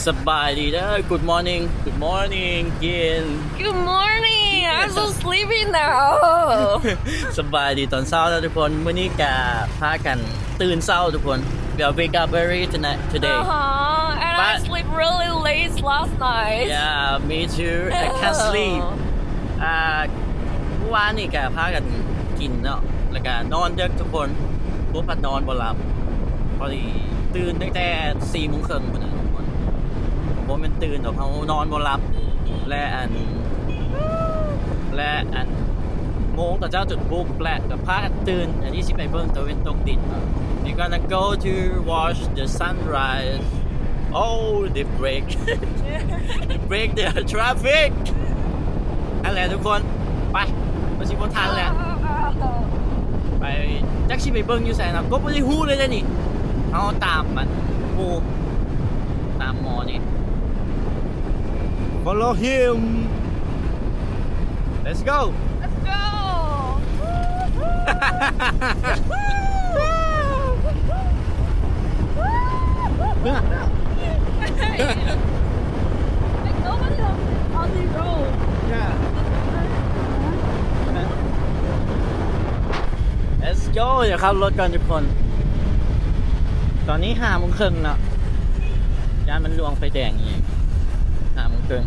ສະບາຍດີເດີ Good morning Good morning ກິນ Good morning. I'm so sleepy now. ສະບາຍດີຕອນເຊົ້າເດີທຸກຄົນ. ມື້ນີ້ກະພາກັນຕື່ນເຊົ້າທຸກຄົນ. We are wake up early tonight, today. Uh-huh. And I But sleep really late last night. Yeah, me too. I can't sleep. ອ່າ ເມື່ອວານນີ້ກະພາກັນກິນເນາະ ແລ້ວກະນອນເດິກທຸກຄົນ. ພວກພັດນອນບໍ່ຫຼັບ ພໍດີຕື່ນຕັ້ງແຕ່ສີ່ໂມງເຄິ່ງພຸ້ນນະທຸກຄົນ. ບໍ່ແມ່ນຕື່ນດອກ ເຮົານອນບໍ່ຫຼັບ ແລະ ອັນ ແລະ ອັນ ໂມງເຂົາເຈົ້າຈຸດປຸກ ແລະ ກະພາກັນຕື່ນ. ອັນນີ້ຊິໄປເບິ່ງຕາເວັນຕົກດິນ. We gonna go to watch the sunrise. Oh, they break. They break the traffic. ນັ້ນແຫຼະທຸກຄົນ ໄປ ມັນຊິບໍ່ທັນແລ້ວ. ໄປ ຈັກຊິໄປເບິ່ງຢູ່ໃສນະ ກໍບໍ່ໄດ້ຮູ້ເລີຍເດ້ນີ້. ເຮົາຕາມມັນ ໝູ່ ຕາມໝໍນີ້. Follow him. Let's go. Let's go. Like nobody on, on the road. Yeah. Let's go. ດຽວຂັບລົດກ່ອນທຸກຄົນ. ຕອນນີ້ຫ້າໂມງເຄິ່ງເນາະ ຢ້ານມັນລ່ວງໄຟແດງອີກ. ຫ້າໂມງເຄິ່ງ.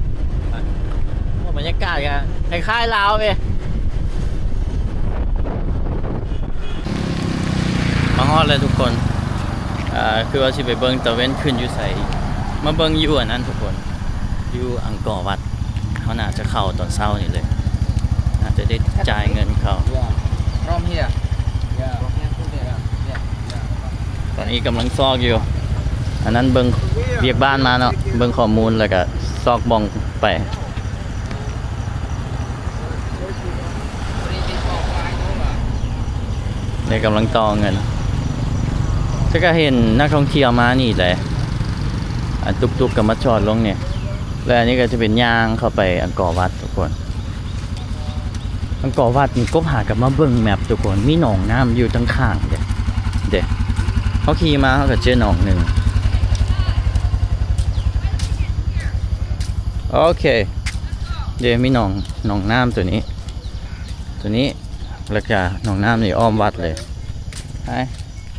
ໂອ້ ບັນຍາກາດກະຄ້າຍໆລາວເວີຍ. ມາຮອດແລ້ວທຸກຄົນ. ເອີ ຄືວ່າຊິໄປເບິ່ງຕາເວັນຂຶ້ນຢູ່ໃສ. ມາເບິ່ງຢູ່ອັນນັ້ນທຸກຄົນ ຢູ່ອັງກໍວັດ. ເຮົາໜ້າຈະເຂົ້າຕອນເຊົ້ານີ້ເລີຍ. ໜ້າຈະໄດ້ຈ່າຍເງິນເຂົ້າ. Yeah. From here. Yeah. From here to there. Yeah. Yeah. ຕອນນີ້ກຳລັງຊອກຢູ່. ອັນນັ້ນເບິ່ງວຽກບ້ານມາເນາະ ເບິ່ງຂໍ້ມູນ ແລ້ວກະຊອກບ່ອນໄປ. ນີ້ກຳລັງຕໍ່ເງິນ. ແຕ່ກະເຫັນນັກທ່ອງທ່ຽວມານີ້ແຫຼະ. ອັນຕຸກໆກະມາຈອດລົງນີ້. ແລະ ອັນນີ້ກະຈະເປັນຍ່າງເຂົ້າໄປອັງກໍວັດທຸກຄົນ. ອັງກໍວັດນີ້ ກົບຫາກັບມາເບິ່ງແມັບທຸກຄົນ ມີໜອງນ້ຳຢູ່ທາງຂ້າງເດ້ ເດ້. ເຮົາຂີ່ມາເຮົາກະເຈີໜອງໜຶ່ງ. ໂອເຄ ເດ້ ມີໜອງ ໜອງນ້ຳໂຕນີ້ ໂຕນີ້ ແລ້ວກະໜອງນ້ຳນີ້ອ້ອມວັດເລີຍ. Hi.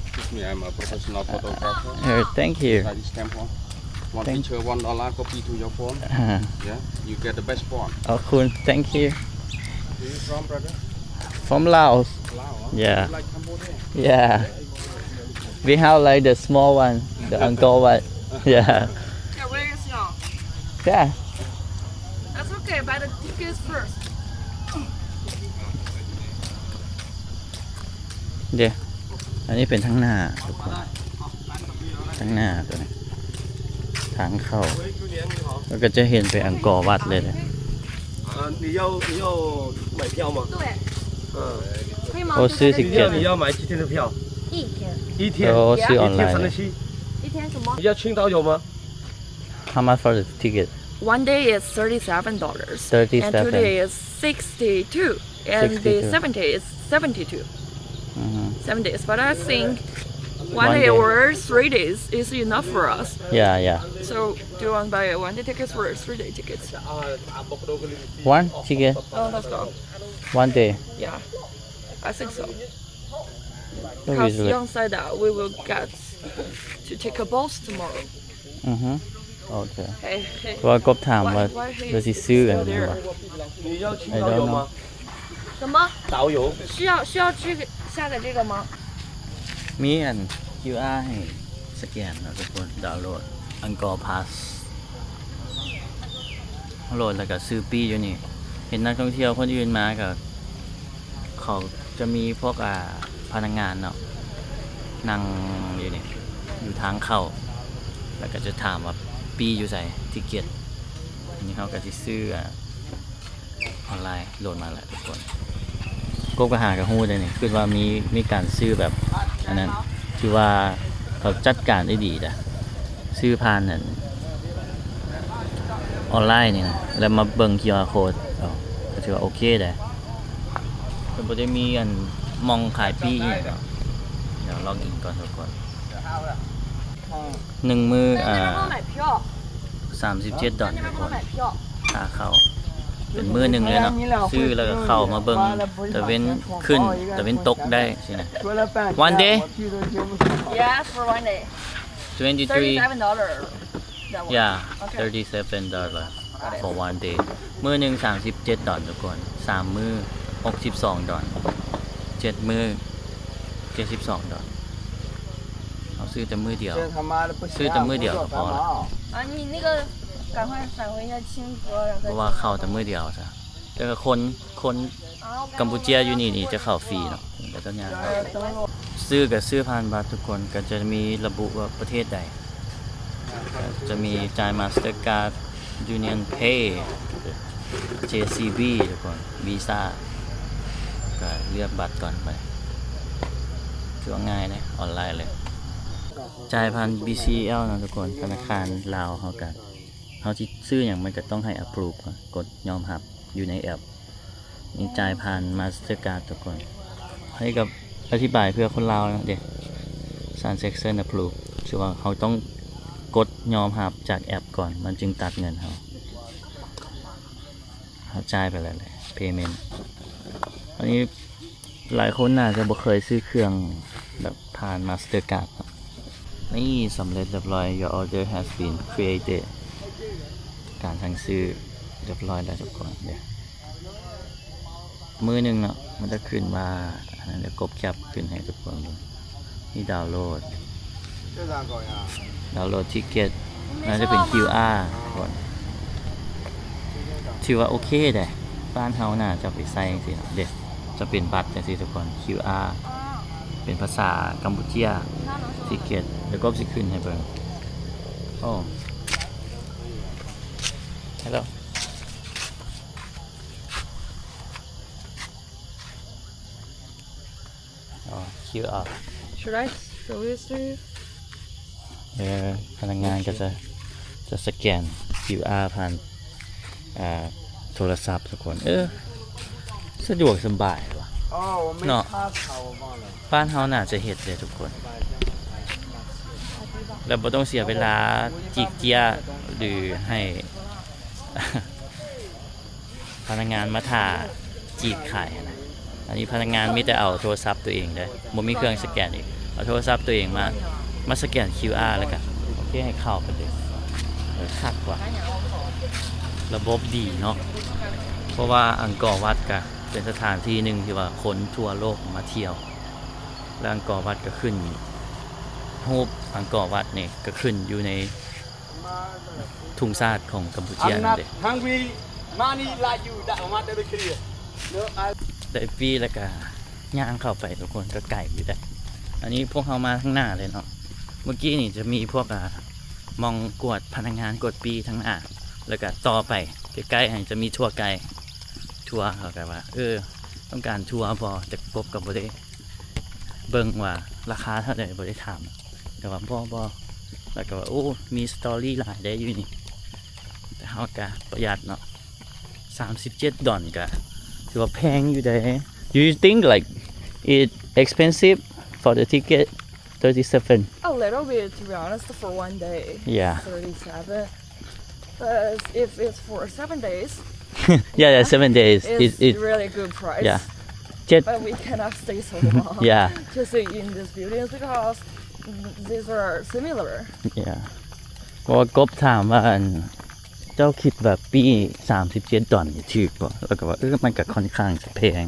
Excuse me, I'm a professional photographer. Oh, thank you. Inside this temple. One picture, one dollar, copy to your phone. Uh-huh. Yeah, you get the best phone. ຂອບຄຸນ. Thank you. Where you from, brother? From Laos. Laos, huh? Yeah. You like Cambodia? Yeah. We have, like, the small one, the Angkor Wat. Yeah. Yeah, where is your? Yeah. That's okay, buy the tickets first. ເດ້ ອັນນີ້ເປັນທາງໜ້າທຸກຄົນ ທາງໜ້າໂຕນີ້ ທາງເຂົ້າ ແລ້ວກະຈະເຫັນໄປອັງກໍວັດເລີຍເດ້. 呃，你要，你要买票吗？对。嗯。可以吗？ ໂອ້ ຊື້ຕິກເກັດ 你要，你要买几天的票？一天。一天。 ໂອ້ ຊື້ອອນລາຍ 一天三十七。一天什么？你要青岛有吗？ How much for the ticket? One day is thirty-seven dollars. Thirty-seven. And two day is sixty-two. And the sixty-two. Seven day is seventy-two. Mm-hmm. Seven days. But I think one day or three days is enough for us. Yeah, yeah. So, do you want buy a one day tickets or three day tickets? One ticket. Oh, let's go. One day. Yeah, I think so. 'Cause Young said that we will get to take a bus tomorrow. ອືຮຶ ໂອເຄ Hey, hey. ເພາະວ່າກົບຖາມວ່າ Why, why he ວ່າຊິຊື້ອັນນີ້ບໍ່ still there? ໄອດອນເນາະ 什么？导游。需要，需要这个，下载这个吗？ ມີອັນ ຄິວອາ ໃຫ້ສະແກນເນາະທຸກຄົນ ດາວໂຫຼດ ອັງກໍພາສ ໂຫຼດແລ້ວກະຊື້ປີ້ຢູ່ນີ້ ເຫັນນັກທ່ອງທ່ຽວຄົນອື່ນມາກະ ເຂົາຈະມີພວກ ອ່າ ພະນັກງານເນາະ ນັ່ງຢູ່ນີ້ ຢູ່ທາງເຂົ້າ ແລ້ວກະຈະຖາມວ່າປີ້ຢູ່ໃສ ຕິກເກັດ. ອັນນີ້ເຮົາກະຊິຊື້ ອ່າ ອອນລາຍໂຫຼດມາແລ້ວທຸກຄົນ ກົບກະຫາກະຮູ້ເດ້ນີ້ ຄິດວ່າມີ ມີການຊື້ແບບອັນນັ້ນ ຖືວ່າເຂົາຈັດການໄດ້ດີເດ້ ຊື້ຜ່ານອັນ ອອນລາຍນີ້ນະ ແລ້ວມາເບິ່ງຄິວອາໂຄດ ເອົາ ກະຖືວ່າໂອເຄເດ້ ເພິ່ນບໍ່ໄດ້ມີອັນ ໝ່ອງຂາຍປີ້ອີ່ຫຍັງດອກ. ດຽວລັອກອິນກ່ອນທຸກຄົນ ໜຶ່ງມື້ ອ່າ 买票。ສາມສິບເຈັດດອນທຸກຄົນ ຄ່າເຂົ້າ ເປັນມື້ໜຶ່ງເລີຍເນາະ ຊື້ແລ້ວກໍເຂົ້າມາເບິ່ງຕາເວັນຂຶ້ນຕາເວັນຕົກໄດ້ຊີ້ນະ. One day Yeah, for one day. twenty-three Thirty-seven dollar. That one. Yeah, Okay. thirty-seven dollar for one day. ມື້ໜຶ່ງສາມສິບເຈັດດອນທຸກຄົນ ສາມມື້ຫົກສິບສອງດອນ ເຈັດມື້ເຈັດສິບສອງດອນ. ເຮົາຊື້ແຕ່ມື້ດຽວ ຊື້ແຕ່ມື້ດຽວກໍພໍລະ. 啊，你那个赶快返回一下清河，然后再 ເພາະວ່າເຂົ້າແຕ່ມື້ດຽວຊະ. ແຕ່ວ່າຄົນ ຄົນກຳປູເຈຍຢູ່ນີ້ນີ້ຈະເຂົ້າຟຣີເນາະ ກໍຕ້ອງຍ່າງເຂົ້າ. ຊື້ກໍຊື້ຜ່ານບັດທຸກຄົນ ກໍຈະມີລະບຸວ່າປະເທດໃດ ກໍຈະມີຈ່າຍ Mastercard, UnionPay, JCB ທຸກຄົນ Visa ກໍເລືອກບັດກ່ອນໄປ. ຖືວ່າງ່າຍເດ້ ອອນລາຍເລີຍ. ຈ່າຍຜ່ານ BCL ເນາະທຸກຄົນ ທະນາຄານລາວເຮົາກໍ ເຮົາຊິຊື້ຫຍັງມັນກໍຕ້ອງໃຫ້ approve ກ່ອນ ກົດຍອມຮັບຢູ່ໃນແອັບ. ນີ້ຈ່າຍຜ່ານ Mastercard ທຸກຄົນ. ອັນນີ້ກໍອະທິບາຍເພື່ອຄົນລາວເນາະເດ້ transaction approve ຄືວ່າເຮົາຕ້ອງກົດຍອມຮັບຈາກແອັບກ່ອນ ມັນຈຶ່ງຕັດເງິນເຮົາ. ເຮົາຈ່າຍໄປແລ້ວແຫຼະ payment. ອັນນີ້ຫຼາຍຄົນໜ້າຈະບໍ່ເຄີຍຊື້ເຄື່ອງແບບຜ່ານ Mastercard ເນາະ. ນີ້ສຳເລັດຮຽບຮ້ອຍ Your order has been created. ການສັ່ງຊື້ຮຽບຮ້ອຍແລ້ວທຸກຄົນເດ້. ມື້ໜຶ່ງເນາະ ມັນຈະຂຶ້ນວ່າ ອັນນັ້ນ ດຽວກົບແຄັບຂຶ້ນໃຫ້ທຸກຄົນເບິ່ງ. ນີ້ດາວໂຫຼດ ດາວໂຫຼດທິກເກັດ ໜ້າຈະເປັນ QR ທຸກຄົນ. ຖືວ່າໂອເຄເດ້ ບ້ານເຮົາໜ້າຈະໄປໃຊ້ຈັ່ງຊີ້ເນາະເດ້ ຈະເປັນບັດຈັ່ງຊີ້ທຸກຄົນ QR ເປັນພາສາກຳປູເຈຍ ທິກເກັດ ດຽວກົບຊິຂຶ້ນໃຫ້ເບິ່ງ. ໂອ້ Hello. ອໍ QR. Should I show this to you? ເອີ ພະນັກງານກໍຈະ ຈະສະແກນ QR ຜ່ານ ອ່າ ໂທລະສັບທຸກຄົນ. ເອີ ສະດວກສະບາຍວ່າ ເນາະ ບ້ານເຮົາໜ້າຈະເຮັດເດ້ທຸກຄົນ ແລ້ວບໍ່ຕ້ອງເສຍເວລາຈີກເຈ້ຍ ຫຼືໃຫ້ ພະນັກງານມາຖ້າຈີກຂາຍຫັ້ນນະ. ອັນນີ້ພະນັກງານມີແຕ່ເອົາໂທລະສັບຕົວເອງເດ້ ບໍ່ມີເຄື່ອງສະແກນອີກ ເອົາໂທລະສັບຕົວເອງມາ ມາສະແກນ QR ແລ້ວກະໂອເຄໃຫ້ເຂົ້າໄປເລີຍ. ເອີ ຄັກວ່າ ລະບົບດີເນາະ ເພາະວ່າອັງກໍວັດກະເປັນສະຖານທີ່ໜຶ່ງທີ່ວ່າຄົນທົ່ວໂລກມາທ່ຽວ ແລະ ອັງກໍວັດກະຂຶ້ນ ຮູບອັງກໍວັດນີ້ກະຂຶ້ນຢູ່ໃນ ທຸງຊາດຂອງກຳປູເຈຍນັ້ນເດ້. ໄດ້ຟຣີແລ້ວກະຍ່າງເຂົ້າໄປທຸກຄົນ ກໍໄກຢູ່ເດ້. ອັນນີ້ພວກເຮົາມາທາງໜ້າເລີຍເນາະ ເມື່ອກີ້ນີ້ຈະມີພວກ ອ່າ ໝ່ອງກວດພະນັກງານກວດປີ້ທາງໜ້າ ແລ້ວກະຕໍ່ໄປໃກ້ໆ ຈະມີທົວໄກ ທົວເຂົາກະວ່າ ເອີ ຕ້ອງການທົວບໍ່ ແຕ່ກົບກະບໍ່ໄດ້ ເບິ່ງວ່າລາຄາເທົ່າໃດ ບໍ່ໄດ້ຖາມ ແຕ່ວ່າບໍ່ ບໍ່ ແລ້ວກໍວ່າ ໂອ້ ມີສະຕໍຣີຫຼາຍໄດ໋ຢູ່ນີ້ ແຕ່ເຮົາກະປະຢັດເນາະ ສາມສິບເຈັດດອນກະຖືວ່າແພງຢູ່ເດ້. Do you think like it expensive for the ticket thirty-seven? A little bit, to be honest, for one day. Yeah. Thirty-seven. But if it's for seven days, yeah, yeah, seven days. It's really good price. Yeah. But we cannot stay so long. Yeah. To see in these buildings because these are similar. Yeah. ເພາະວ່າກົບຖາມວ່າ ອັນ ເຈົ້າຄິດວ່າປີ້ສາມສິບເຈັດດອນນີ້ຖືກບໍ່? ແລ້ວກໍວ່າ ເອີ ມັນກໍຄ່ອນຂ້າງຈະແພງ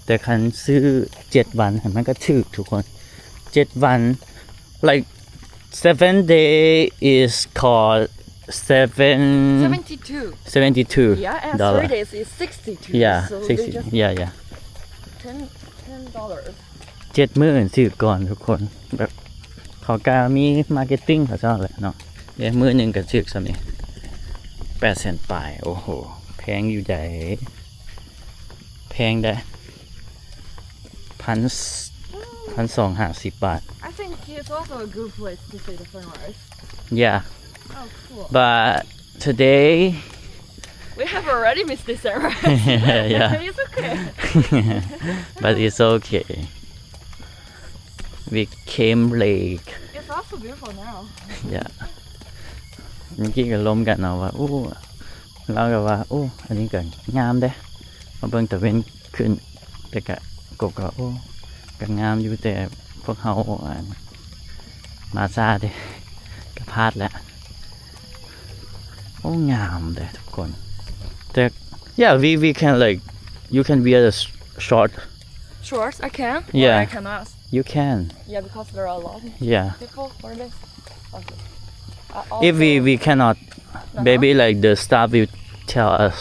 ແຕ່ຄັນຊື້ເຈັດວັນຫັ້ນ ມັນກໍຖືກທຸກຄົນ ເຈັດວັນ like seven day is called seven seventy-two. Seventy-two. Yeah, and three days is sixty-two. Yeah, so they sixty. Just yeah, yeah. Ten, ten dollars. ເຈັດມື້ຖືກກ່ອນທຸກຄົນ ແບບເຂົາກະມີ marketing ເຂົາເຈົ້າແຫຼະເນາະ. ເດ້ ມື້ໜຶ່ງກໍຖືກສ່ຳນີ້ ແປດແສນປາຍ. ໂອ້ໂຫ ແພງຢູ່ໃດ໋ ແພງໃດ໋ ພັນ ພັນສອງຫ້າສິບບາດ. I think it's also a good place to see the sunrise. Yeah. Oh, cool. But today we have already missed the sunrise. Yeah. But it's okay. But it's okay. We came late. It's also beautiful now. Yeah. ເມື່ອກີ້ກໍລົມກັນເນາະວ່າ ໂອ້ ລາວກໍວ່າ ໂອ້ ອັນນີ້ກໍງາມເດ້ ມາເບິ່ງຕາເວັນຂຶ້ນ ແຕ່ກະ ກົບກໍ ໂອ້ ກໍງາມຢູ່ ແຕ່ພວກເຮົາ ອັນ ມາຊ້າເດ້ ກໍພາດແລ້ວ. ໂອ້ ງາມເດ້ທຸກຄົນ ແຕ່ yeah, we we can, like, you can wear the sh- short. Shorts, I can? Or Yeah. I cannot? You can. Yeah, because there are a lot of Yeah. people for this. Okay. Uh, If we also we cannot, Uh-huh. maybe, like, the staff will tell us.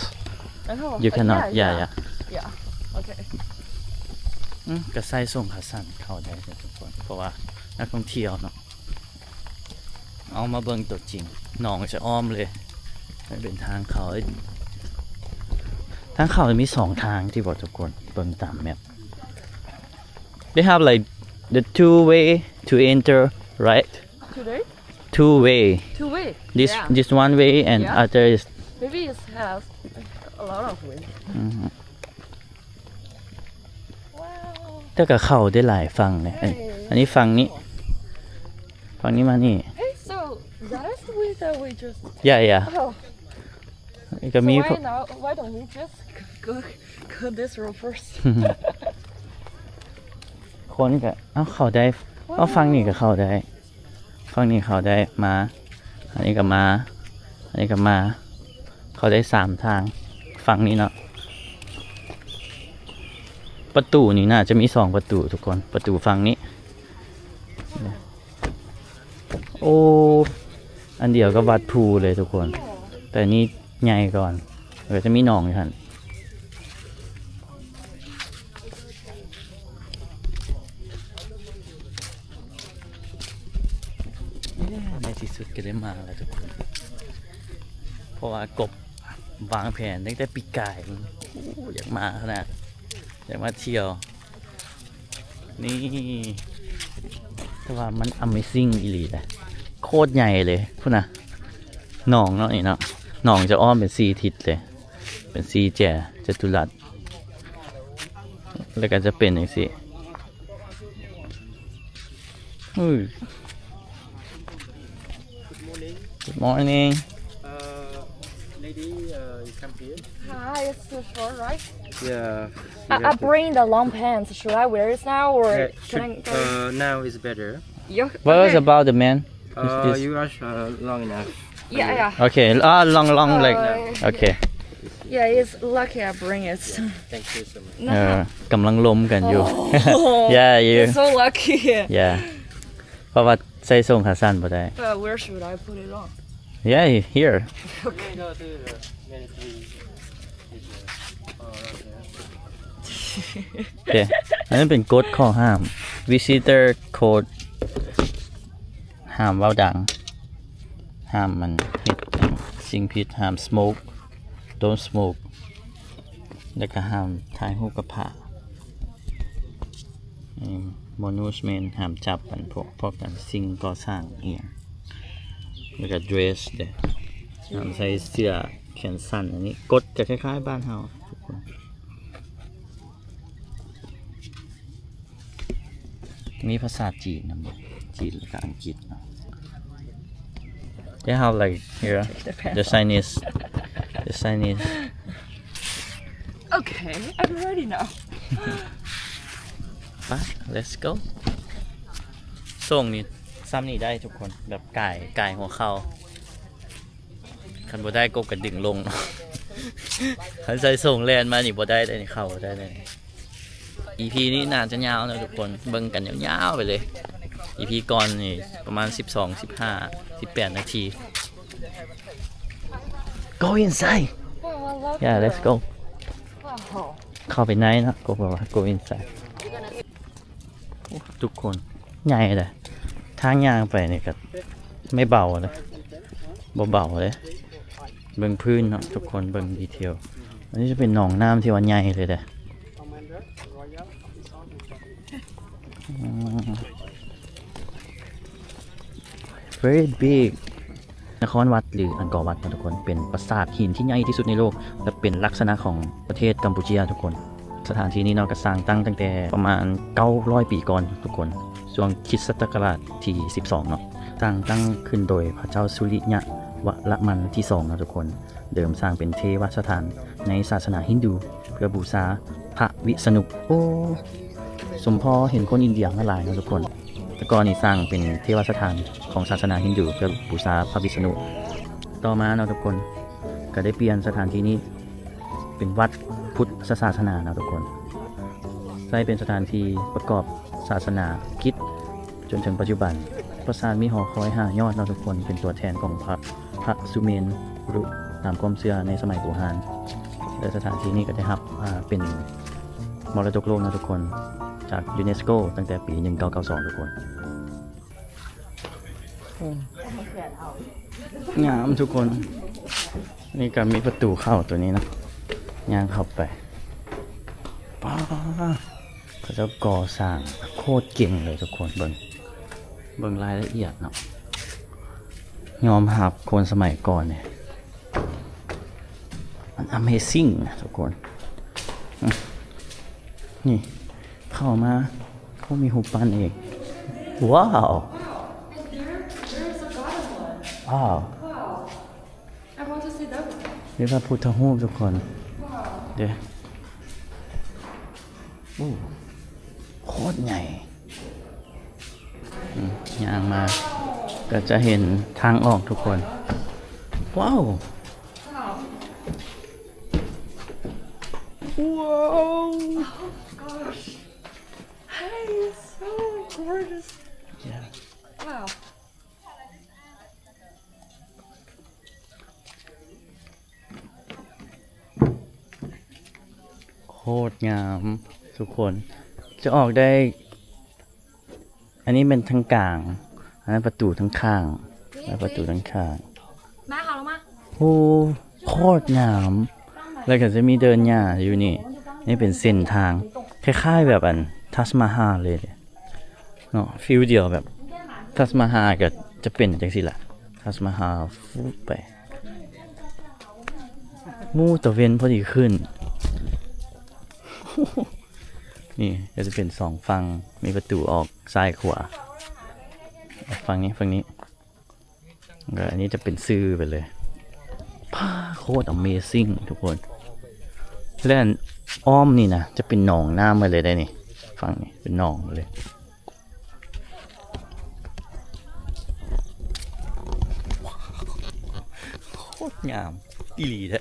Oh, You uh, cannot. yeah, Yeah, yeah. yeah. Yeah. Okay. ອືມ ກໍໃສ່ສົ້ງຂາສັ້ນເຂົ້າໄດ້ເດີທຸກຄົນ ເພາະວ່ານັກທ່ອງທ່ຽວເນາະ. ເອົາມາເບິ່ງຕົວຈິງ ໜອງຈະອ້ອມເລີຍ ມັນເປັນທາງເຂົ້າ. ທາງເຂົ້າມີສອງທາງຕິບໍ່ທຸກຄົນ ເບິ່ງຕາມແມັບ. They have, like, the two way to enter, right? Today? Two way. Two way? This Yeah. this one way and Yeah. other is Maybe it has a lot of way. ອືຮຶ Wow. ແຕ່ກໍເຂົ້າໄດ້ຫຼາຍຝັ່ງເດ້. ເອີຍ ເອີຍ ອັນນີ້ຝັ່ງນີ້ ຝັ່ງນີ້ມານີ້. Hey, so that is the way that we just Yeah, yeah. Oh. ກໍ So ມີ why now? Why don't we just go, go this road first? ຄົນກໍ ເອົ້າ ເຂົ້າໄດ້. ເອົ້າ ຝັ່ງນີ້ກໍເຂົ້າໄດ້ ຝັ່ງນີ້ເຂົ້າໄດ້ ມາ ອັນນີ້ກໍມາ ອັນນີ້ກໍມາ ເຂົ້າໄດ້ສາມທາງ ຝັ່ງນີ້ເນາະ. ປະຕູນີ້ໜ້າຈະມີສອງປະຕູທຸກຄົນ ປະຕູຝັ່ງນີ້. ໂອ້ ອັນດຽວກັບວັດພູເລີຍທຸກຄົນ ແຕ່ນີ້ໃຫຍ່ກ່ອນ ແລ້ວກໍຈະມີໜອງຢູ່ຫັ້ນ. ໃນທີ່ສຸດກໍໄດ້ມາແລ້ວທຸກຄົນ ເພາະວ່າກົບວາງແຜນຕັ້ງແຕ່ປີກາຍ ໂອ້ ຢາກມາຂະໜາດ ຢາກມາທ່ຽວ. ນີ້ ແຕ່ວ່າມັນ amazing ອີ່ຫຼີເດ້ ໂຄດໃຫຍ່ເລີຍພຸ້ນນະ. ໜອງເນາະ ນີ້ເນາະ ໜອງຈະອ້ອມເປັນສີ່ທິດເລີຍ ເປັນສີ່ແຈ ຈະຕຸລັດ ແລ້ວກໍຈະເປັນຈັ່ງຊີ້. ເອີ Good morning. Good morning. Uh, lady, uh, you come here. Hi, it's too short, right? Yeah. I, I bring the long pants. Should I wear it now or Yeah, can I should, go? Uh, now is better. Yeah, What was okay. about the man? Uh, Is this you are, uh, long enough. Yeah, yeah. Okay. Ah, long, long leg. Uh, Okay. Yeah, it's lucky I bring it. Thank you so much. ເອີ ກຳລັງລົມກັນຢູ່. Oh, Yeah, you. You're so lucky. Yeah. ເພາະວ່າໃສ່ສົ້ງຂາສັ້ນບໍ່ໄດ້. But where should I put it on? Yeah, here. Okay. ໂອເຄ ອັນນັ້ນເປັນກົດຂໍ້ຫ້າມ visitor code ຫ້າມເວົ້າດັງ ຫ້າມມັນເຮັດສິ່ງຜິດ ຫ້າມ smoke, don't smoke. ແລ້ວກໍຫ້າມຖ່າຍຮູບກັບພະ ອືມ monument ຫ້າມຈັບອັນພວກ ພວກອັນສິ່ງກໍ່ສ້າງອີ່ຫຍັງ ແລ້ວກໍ dress ເດ້ ຫ້າມໃສ່ເສື້ອແຂນສັ້ນ. ອັນນີ້ກົດກໍຄ້າຍໆບ້ານເຮົາທຸກຄົນ. ມີພາສາຈີນນຳບໍ່? ຈີນ ແລ້ວກໍອັງກິດເນາະ. They have, like, here, the Chinese, the Chinese. Okay, I'm ready now. ໄປ let's go. ໂສ້ງນີ້ ສ່ຳນີ້ໄດ້ທຸກຄົນ ແບບກາຍ ກາຍຫົວເຂົ່າ. ຄັນບໍ່ໄດ້ກົບກໍດຶງລົງ. ຄັນໃສ່ໂສ້ງແລ່ນມານີ້ບໍ່ໄດ້ເດ້ ນີ້ເຂົ້າບໍ່ໄດ້ເດ້. ອີພີນີ້ໜ້າຈະຍາວເນາະທຸກຄົນ ເບິ່ງກັນຍາວໆໄປເລີຍ. ອີພີກ່ອນນີ້ປະມານສິບສອງ ສິບຫ້າ ສິບແປດນາທີ. Go inside. Yeah, let's go. ເຂົ້າໄປໃນເນາະ ກໍບອກວ່າ go inside. ໂອ້ ທຸກຄົນ ໃຫຍ່ເດ້. ທາງຍ່າງໄປນີ້ກໍໄມ່ເບົາເດ້ ບໍ່ເບົາເດ້. ເບິ່ງພື້ນເນາະທຸກຄົນ ເບິ່ງດີເທວ. ອັນນີ້ຈະເປັນໜອງນ້ຳທີ່ວ່າໃຫຍ່ເລີຍເດ້. ອືມ very big. ນະຄອນວັດ ຫຼື ອັງກໍວັດເນາະທຸກຄົນ ເປັນປາສາດຫີນທີ່ໃຫຍ່ທີ່ສຸດໃນໂລກ ແລະ ເປັນລັກສະນະຂອງປະເທດກຳປູເຈຍທຸກຄົນ. ສະຖານທີ່ນີ້ເນາະ ກໍສ້າງຕັ້ງຕັ້ງແຕ່ປະມານເກົ້າຮ້ອຍປີກ່ອນທຸກຄົນ ຊ່ວງຄຣິສຕະສັກກະລາດທີສິບສອງເນາະ. ສ້າງຕັ້ງຂຶ້ນໂດຍພະເຈົ້າສຸລິຍະ ວະລະມັນທີສອງເນາະທຸກຄົນ. ເດີມສ້າງເປັນເທວະສະຖານໃນສາສະໜາຮິນດູ ເພື່ອບູຊາພະວິສະນຸ. ໂອ້ ສົມພໍເຫັນຄົນອິນເດຍມາຫຼາຍເນາະທຸກຄົນ. ແຕ່ກ່ອນນີ້ສ້າງເປັນເທວະສະຖານຂອງສາສະໜາຮິນດູ ເພື່ອບູຊາພະວິສະນຸ. ຕໍ່ມາເນາະທຸກຄົນ ກໍໄດ້ປ່ຽນສະຖານທີ່ນີ້ເປັນວັດພຸດທະສາສະໜາເນາະທຸກຄົນ. ໃຊ້ເປັນສະຖານທີ່ປະກອບສາສະໜາກິດ ຈົນເຖິງປັດຈຸບັນ. ປາສາດມີຫໍຄອຍຫ້າຍອດເນາະທຸກຄົນ ເປັນຕົວແທນຂອງພະ ພະສຸເມນລຸ ຕາມຄວາມເຊື່ອໃນສະໄໝບູຮານ. ແລະ ສະຖານທີ່ນີ້ກໍໄດ້ຮັບ ອາ ເປັນມໍລະດົກໂລກເນາະທຸກຄົນ ຈາກຢູເນສໂກ ຕັ້ງແຕ່ປີໜຶ່ງເກົ້າເກົ້າສອງ ທຸກຄົນ. ໂອ້ ງາມທຸກຄົນ. ນີ້ກໍມີປະຕູເຂົ້າຕົວນີ້ນະ ຍ່າງເຂົ້າໄປ ປ້າ ເຂົາເຈົ້າກໍ່ສ້າງໂຄດເກັ່ງເລີຍທຸກຄົນ. ເບິ່ງ ເບິ່ງລາຍລະອຽດເນາະ ຍອມຮັບຄົນສະໄໝກ່ອນນີ້ ມັນ Amazing ນະທຸກຄົນ. ອືມ ນີ້ ເຂົ້າມາ ໂອ້ ມີຮູບປັ້ນອີກ. ວ້າວ Wow, and there, there's a goddess one. ວ້າວ Wow. I want to see that one. ນີ້ພະພຸດທະຮູບທຸກຄົນ. Wow. ເດ້ ໂອ້ ໂຄດໃຫຍ່. ອືມ ຍ່າງມາກໍຈະເຫັນທາງອອກທຸກຄົນ. ວ້າວ Wow. Wow. Oh gosh. Hey, it's so gorgeous. Yeah. Wow. ໂຄດງາມທຸກຄົນ. ຈະອອກໄດ້ ອັນນີ້ແມ່ນທາງກາງ ອັນນັ້ນປະຕູທາງຂ້າງ ແລະ ປະຕູທາງຂ້າງ. ມາເຂົ້າມາ. ໂອ້ ໂຄດງາມ. ແລ້ວກໍຈະມີເດີ່ນຫຍ້າຢູ່ນີ້. ນີ້ເປັນເສັ້ນທາງ ຄ້າຍໆແບບອັນ Taj Mahal ເລີຍເນາະ ຟີລດຽວແບບ Taj Mahal ກໍຈະເປັນຈັ່ງຊີ້ລະ Taj Mahal ຟຶບໄປ. ໂອ້ ຕາເວັນພໍດີຂຶ້ນ. ນີ້ກໍຈະເປັນສອງຝັ່ງ ມີປະຕູອອກຊ້າຍຂວາ ອອກຝັ່ງນີ້ ຝັ່ງນີ້. ກໍອັນນີ້ຈະເປັນຊື່ໄປເລີຍ. ພ້າ ໂຄດ Amazing ທຸກຄົນ. ແລະ ອ້ອມນີ້ນະ ຈະເປັນໜອງນ້ຳໄປເລີຍໄດ໋ນີ້. ຝັ່ງນີ້ເປັນໜອງໄປເລີຍ. ໂຄດງາມອີ່ຫຼີເດ້.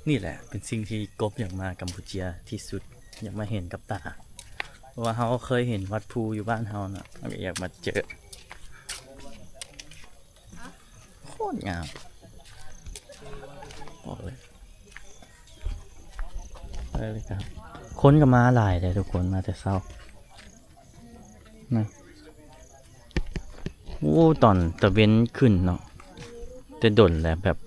ນີ້ແຫຼະເປັນສິ່ງທີ່ກົບຢາກມາກຳປູເຈຍທີ່ສຸດ ຢາກມາເຫັນກັບຕາ ເພາະວ່າເຮົາເຄີຍເຫັນວັດພູຢູ່ບ້ານເຮົາເນາະ ເຮົາກໍຢາກມາເຈີ. ໂຄດງາມ ບອກເລີຍ. ໄປເລີຍຄັບ ຄົນກໍມາຫຼາຍເດ້ທຸກຄົນ ມາແຕ່ເຊົ້ານະ. ໂອ້ ຕອນຕາເວັນຂຶ້ນເນາະ ແຕ່ດົນແລ້ວ ແບບ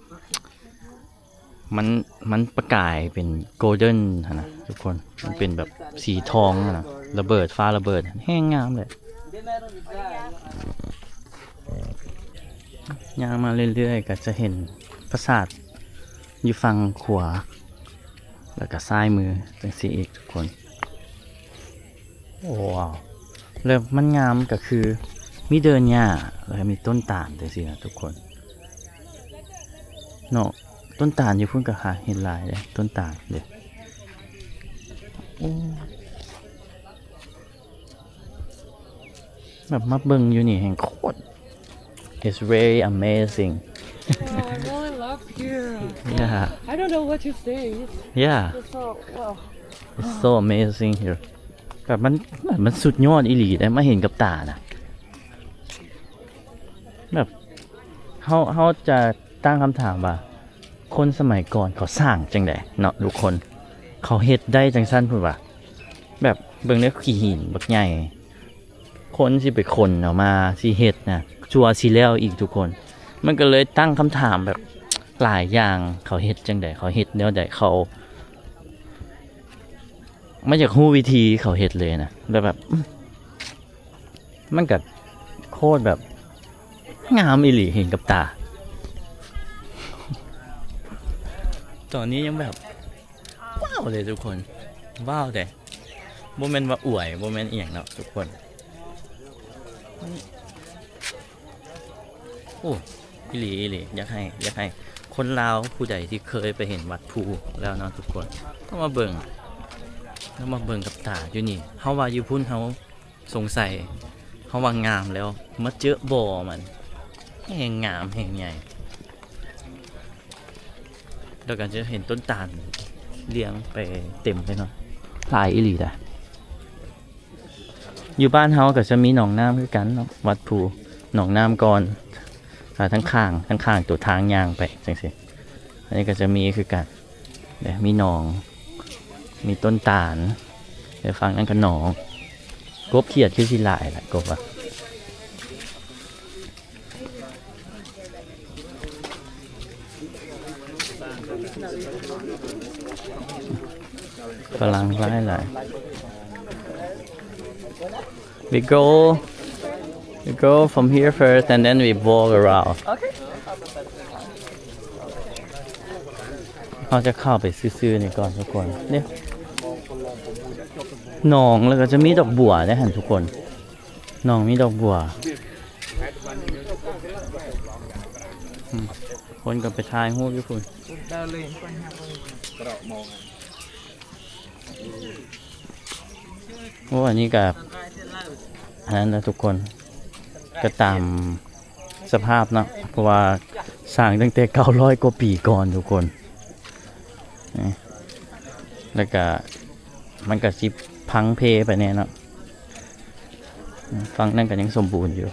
ມັນ ມັນປະກາຍເປັນ golden ຫັ້ນນະທຸກຄົນ ມັນເປັນແບບສີທອງຫັ້ນນະ ລະເບີດ ຟ້າລະເບີດ ແຮງງາມເລີຍ. ຍ່າງມາເລື້ອຍໆ ກໍຈະເຫັນປາສາດຢູ່ຝັ່ງຂວາ ແລ້ວກໍຊ້າຍມືຈັ່ງຊີ້ອີກທຸກຄົນ. ໂອ້ ວ້າວ ແລ້ວມັນງາມກໍຄືມີເດີ່ນຫຍ້າ ແລ້ວກໍມີຕົ້ນຕານຈັ່ງຊີ້ນະທຸກຄົນເນາະ. ຕົ້ນຕານຢູ່ພຸ້ນກໍຫາເຫັນຫຼາຍເດ້ ຕົ້ນຕານເດ້. ໂອ້ ແບບມາເບິ່ງຢູ່ນີ້ແຮ່ງໂຄດ It's very amazing. Oh, I really love here. Yeah. I don't know what to say. It's, yeah, it's so, wow. It's so amazing here. ແບບມັນ ມັນ ມັນສຸດຍອດອີ່ຫຼີເດ້ ມາເຫັນກັບຕານະ. ແບບເຮົາ ເຮົາຈະຕັ້ງຄຳຖາມວ່າ ຄົນສະໄໝກ່ອນເຂົາສ້າງຈັ່ງໃດເນາະທຸກຄົນ? ເຂົາເຮັດໄດ້ຈັ່ງຊັ້ນພຸ້ນຫວາ? ແບບເບິ່ງເດີ ຂີ້ຫີນບັກໃຫຍ່ ຄົນຊິໄປຂົນເອົາມາ ຊິເຮັດນະ ຊົ່ວຊິແລ້ວອີກທຸກຄົນ. ມັນກໍເລີຍຕັ້ງຄຳຖາມແບບຫຼາຍຢ່າງ ເຂົາເຮັດຈັ່ງໃດ? ເຂົາເຮັດແນວໃດ? ເຂົາ ມັນຢາກຮູ້ວິທີເຂົາເຮັດເລີຍນະ ແລ້ວແບບ ອືມ ມັນກະໂຄດແບບງາມອີ່ຫຼີ ເຫັນກັບຕາ. ຕອນນີ້ຍັງແບບ ວ້າວເລີຍທຸກຄົນ ວ້າວເດ້. ບໍ່ແມ່ນວ່າອວຍ ບໍ່ແມ່ນອີ່ຫຍັງເນາະທຸກຄົນ. ໂອ້ ອີ່ຫຼີ ອີ່ຫຼີ ຢາກໃຫ້ ຢາກໃຫ້ຄົນລາວຜູ້ໃດທີ່ເຄີຍໄປເຫັນວັດພູແລ້ວເນາະທຸກຄົນ ຕ້ອງມາເບິ່ງ ຕ້ອງມາເບິ່ງກັບຕາຢູ່ນີ້. ເຮົາວ່າຢູ່ພຸ້ນເຮົາສົງໄສ ເຮົາວ່າງາມແລ້ວ ມາເຈີບໍ່ມັນ ແຮ່ງງາມແຮ່ງໃຫຍ່ ແລ້ວກໍຈະເຫັນຕົ້ນຕານລຽງໄປເຕັມເລີຍເນາະ ຫຼາຍອີ່ຫຼີດາ. ຢູ່ບ້ານເຮົາກໍຈະມີໜອງນ້ຳຄືກັນເນາະ ວັດພູ ໜອງນ້ຳກ່ອນ ອ່າ ທາງຂ້າງ ທາງຂ້າງຕົວທາງຍ່າງໄປຈັ່ງຊີ້ ອັນນີ້ກໍຈະມີຄືກັນເດ້ ມີໜອງ ມີຕົ້ນຕານ ແລະ ຝັ່ງນັ້ນກໍໜອງ ກົບຂຽດຄືຊິຫຼາຍລະ ກົບວ່າ. ຝຣັ່ງຫຼາຍໆ We go, we go from here first and then we walk around. Okay. ເຮົາຈະເຂົ້າໄປຊື່ໆນີ້ກ່ອນທຸກຄົນ ນີ້ ໜອງ ແລ້ວກໍຈະມີດອກບົວເດ້ຫັ້ນທຸກຄົນ. ໜອງມີດອກບົວ ອືມ ຄົນກໍໄປຖ່າຍຮູບຢູ່ພຸ້ນ. ໂອ້ ອັນນີ້ກໍ ອັນນັ້ນລະທຸກຄົນ ກໍຕາມສະພາບເນາະ ເພາະວ່າສ້າງຕັ້ງແຕ່ເກົ້າຮ້ອຍກວ່າປີກ່ອນທຸກຄົນ ນີ້ ແລ້ວກໍ ມັນກະຊິພັງເພໄປແດ່ເນາະ. ອືມ ຝັ່ງນັ້ນກະຍັງສົມບູນຢູ່.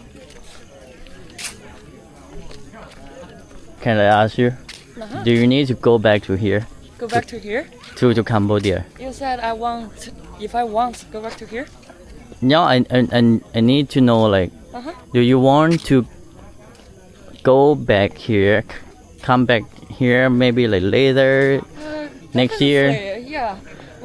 Can I ask you, uh-huh, do you need to go back to here? Go back to here? To, to Cambodia. You said I want, if I want, go back to here? No, I, I, I, I need to know, like, uh-huh, do you want to go back here, c-, come back here maybe, like, later, uh, next year? Definitely, yeah.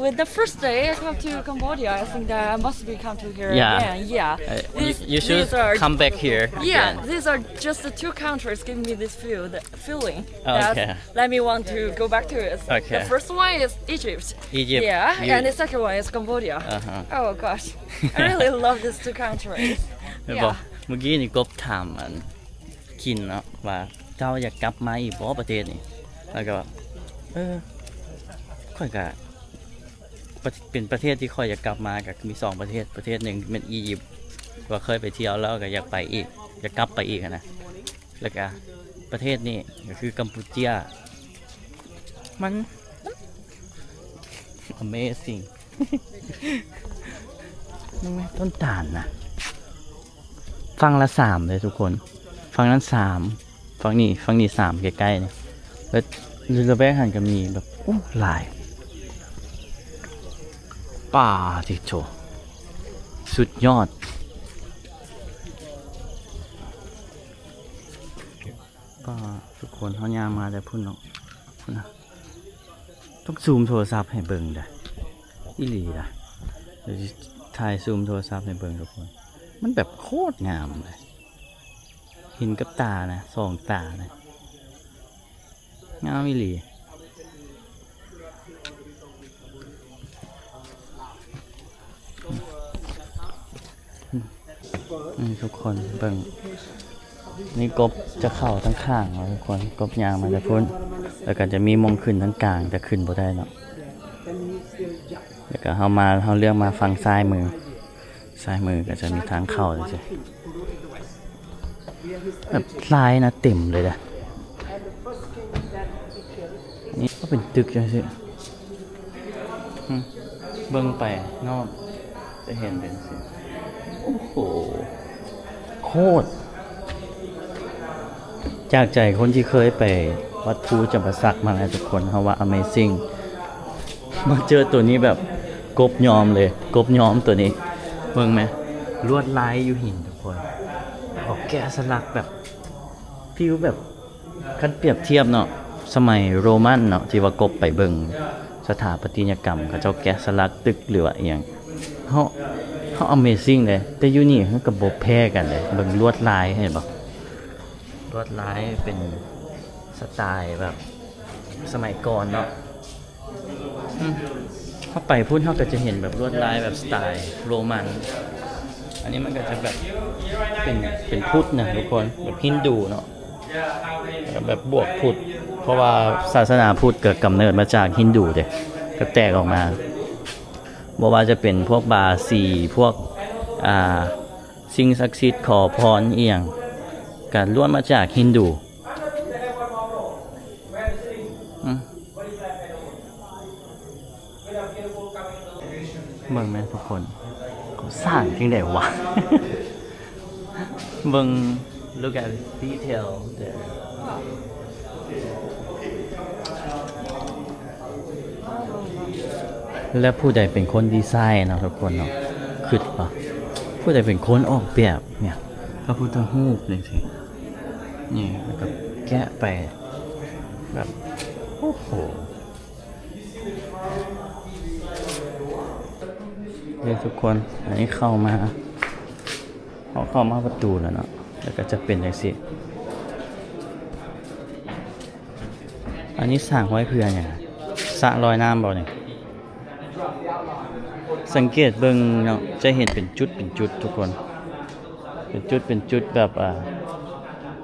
With the first day I come to Cambodia, I think that I must be come to here, yeah, again. Yeah. Uh, you, this, you should these are, come back here, yeah, again. These are just the two countries giving me this feel, the feeling. Oh, that, okay. Let me want to go back to it. Okay. The first one is Egypt. Egypt. Yeah, you, and the second one is Cambodia. Uh-huh. Oh gosh. I really love these two countries. ແມ່ນບໍ່? Yeah. ເມື່ອກີ້ນີ້ກົບຖາມອັນ ຄິນເນາະ ວ່າເຈົ້າຢາກກັບມາອີກບໍ່ປະເທດນີ້? ແລ້ວກໍ ເອີ ຂ້ອຍກະ ປະ ເປັນປະເທດທີ່ຂ້ອຍຢາກກັບມາ ກະມີສອງປະເທດ ປະເທດໜຶ່ງແມ່ນອີຢິບ ວ່າເຄີຍໄປທ່ຽວແລ້ວກະຢາກໄປອີກ ຢາກກັບໄປອີກຫັ້ນນະ ແລ້ວກະປະເທດນີ້ກະຄືກຳປູເຈຍ ມັນ Amazing. ເບິ່ງແມະ ຕົ້ນຕານນະ ຝັ່ງລະສາມເດ້ທຸກຄົນ ຝັ່ງນັ້ນສາມ ຝັ່ງນີ້ ຝັ່ງນີ້ສາມ ໃກ້ໆນີ້ ແລ້ວຢູ່ລະແວກຫັ້ນກະມີແບບ ໂອ້ ຫຼາຍ ປາຕິໂທ ສຸດຍອດ. ປ້າ ທຸກຄົນ ເຮົາຍ່າງມາແຕ່ພຸ້ນເນາະ ພຸ້ນນະ ຕ້ອງຊູມໂທລະສັບໃຫ້ເບິ່ງເດີ້ ອີ່ຫຼີນະ ດຽວຊິຖ່າຍຊູມໂທລະສັບໃຫ້ເບິ່ງທຸກຄົນ ມັນແບບໂຄດງາມເລີຍ ເຫັນກັບຕານະ ສອງຕານະ. ງາມອີ່ຫຼີ ນີ້ທຸກຄົນເບິ່ງ ນີ້ກົບຈະເຂົ້າທາງຂ້າງເນາະທຸກຄົນ ກົບຍ່າງມາແຕ່ພຸ້ນ ແລ້ວກໍຈະມີໝ່ອງຂຶ້ນທາງກາງ ແຕ່ຂຶ້ນບໍ່ໄດ້ເນາະ ແລ້ວກໍເຮົາມາ ເຮົາເລືອກມາຝັ່ງຊ້າຍມື ຊ້າຍມືກໍຈະມີທາງເຂົ້າຈັ່ງຊີ້ ແບບລາຍນະເຕັມເລີຍນະ ນີ້ກໍເປັນຕຶກຈັ່ງຊີ້ ອືມ ເບິ່ງໄປນອກຈະເຫັນເປັນຈັ່ງຊີ້ ໂອ້ໂຫ ໂຄດ ຈາກໃຈຄົນທີ່ເຄີຍໄປວັດພູຈຳປາສັກມາແລ້ວທຸກຄົນ ເຮົາວ່າ Amazing. ມາເຈີໂຕນີ້ແບບກົບຍອມເລີຍ ກົບຍອມໂຕນີ້ ເບິ່ງແມະ ລວດລາຍຢູ່ຫີນທຸກຄົນ ອອກແກະສະຫຼັກແບບ ຟີລແບບ ຄັນປຽບທຽບເນາະ ສະໄໝໂຣມັນເນາະ ທີ່ວ່າກົບໄປເບິ່ງສະຖາປັດຕິຍະກຳ ເຂົາເຈົ້າແກະສະຫຼັກຕຶກ ຫຼືວ່າອີ່ຫຍັງ ເຮົາ ເຮົາ Amazing ເດ້ ແຕ່ຢູ່ນີ້ເຮົາກໍບໍ່ແພ້ກັນເດ້ ເບິ່ງລວດລາຍ ເຫັນບໍ່? ລວດລາຍເປັນສະໄຕລ໌ແບບສະໄໝກ່ອນເນາະ ອືມ ເຮົາໄປພຸ້ນເຮົາກໍຈະເຫັນແບບລວດລາຍແບບສະໄຕລ໌ໂຣມັນ ອັນນີ້ມັນກໍຈະແບບເປັນ ເປັນພຸດນະທຸກຄົນ ແບບຮິນດູເນາະ ແບບບວກພຸດ ເພາະວ່າສາສະໜາພຸດກໍກຳເນີດມາຈາກຮິນດູເດ້ ກໍແຕກອອກມາ ບໍ່ວ່າຈະເປັນພວກບາສີ ພວກ ອ່າ ສິ່ງສັກສິດ ຂໍພອນອີ່ຫຍັງ ກໍລ້ວນມາຈາກຮິນດູ. ອືມ ເບິ່ງແມ່ນທຸກຄົນ ເຂົາສ້າງຈັ່ງໃດວະ? ເບິ່ງ look at the detail there. ແລ້ວຜູ້ໃດເປັນຄົນດີໄຊເນາະທຸກຄົນເນາະ? ຄິດວ່າຜູ້ໃດເປັນຄົນອອກແບບເນຍ ພະພຸດທະຮູບຈັ່ງຊີ້ ນີ້ ແລ້ວກໍແກະໄປແບບ ໂອ້ໂຫ ເດີທຸກຄົນ ອັນນີ້ເຂົ້າມາ ເຮົາເຂົ້າມາປະຕູແລ້ວເນາະ ແລ້ວກໍຈະເປັນຈັ່ງຊີ້. ອັນນີ້ສ້າງໄວ້ເພື່ອຫຍັງ? ສະລອຍນ້ຳບໍ່ນີ້? ສັງເກດເບິ່ງເນາະ ຈະເຫັນເປັນຈຸດເປັນຈຸດທຸກຄົນ ເປັນຈຸດເປັນຈຸດແບບ ອ່າ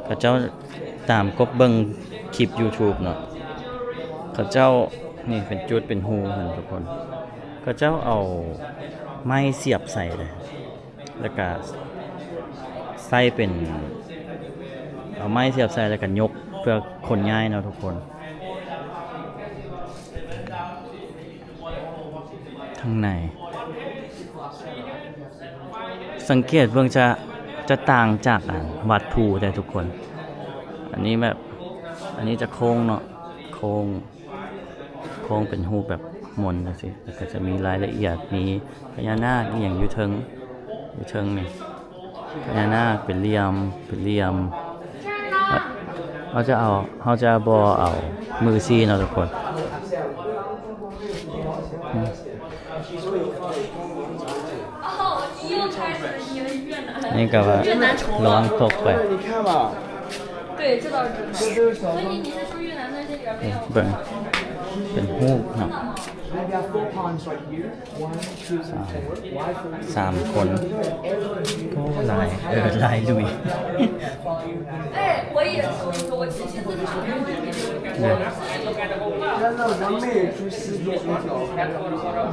ເຂົາເຈົ້າຕາມກົບເບິ່ງຄລິບຢູທູບເນາະ ເຂົາເຈົ້າ ນີ້ເປັນຈຸດເປັນຮູຫັ້ນທຸກຄົນ ເຂົາເຈົ້າເອົາໄມ້ສຽບໃສ່ເລີຍ ແລ້ວກະໃສ່ເປັນ ເອົາໄມ້ສຽບໃສ່ ແລ້ວກະຍົກເພື່ອຂົນຍ້າຍເນາະທຸກຄົນ. ທາງໃນ ສັງເກດເບິ່ງຈະ ຈະຕ່າງຈາກ ອັນ ວັດພູເດ້ທຸກຄົນ ອັນນີ້ແບບ ອັນນີ້ຈະໂຄ້ງເນາະ ໂຄ້ງ ໂຄ້ງເປັນຮູບແບບມົນຈັ່ງຊີ້ ແລ້ວກໍຈະມີລາຍລະອຽດ ມີພະຍານາກອີ່ຫຍັງຢູ່ເທິງ ຢູ່ເທິງນີ້ ພະຍານາກເປັນຫຼ່ຽມ ເປັນຫຼ່ຽມ ເຮົາຈະເອົາ ເຮົາຈະບໍ່ເອົາມືຊີ້ເນາະທຸກຄົນ. ນີ້ກໍວ່າລອງຕົກໄປ ເບິ່ງເປັນຮູບເນາະ. ສາມ ສາມຄົນ ໂອ້ ຫຼາຍ ເອີ ຫຼາຍລຸຍ.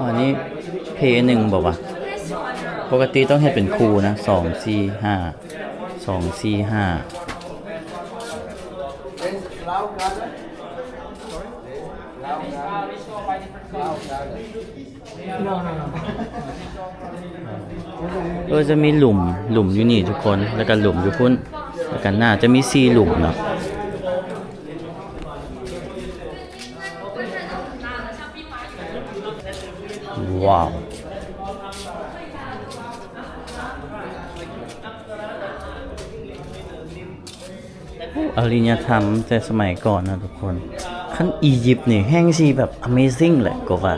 ອັນນີ້ເພໜຶ່ງບໍ່ວະ? ປົກກະຕິຕ້ອງເຮັດເປັນຄູ່ນະ ສອງ ສີ່ ຫ້າ ສອງ ສີ່ ຫ້າ. ເອີ ຈະມີຫຼຸມ ຫຼຸມຢູ່ນີ້ທຸກຄົນ ແລ້ວກະຫຼຸມຢູ່ພຸ້ນ ແລ້ວກະໜ້າຈະມີສີ່ຫຼຸມເນາະ. ວ້າວ. ອາລິຍະທຳແຕ່ສະໄໝກ່ອນນະທຸກຄົນ. ຄັນອີຢິບນີ້ແຮ່ງຊິແບບ amazing ແຫຼະ ກໍວ່າ.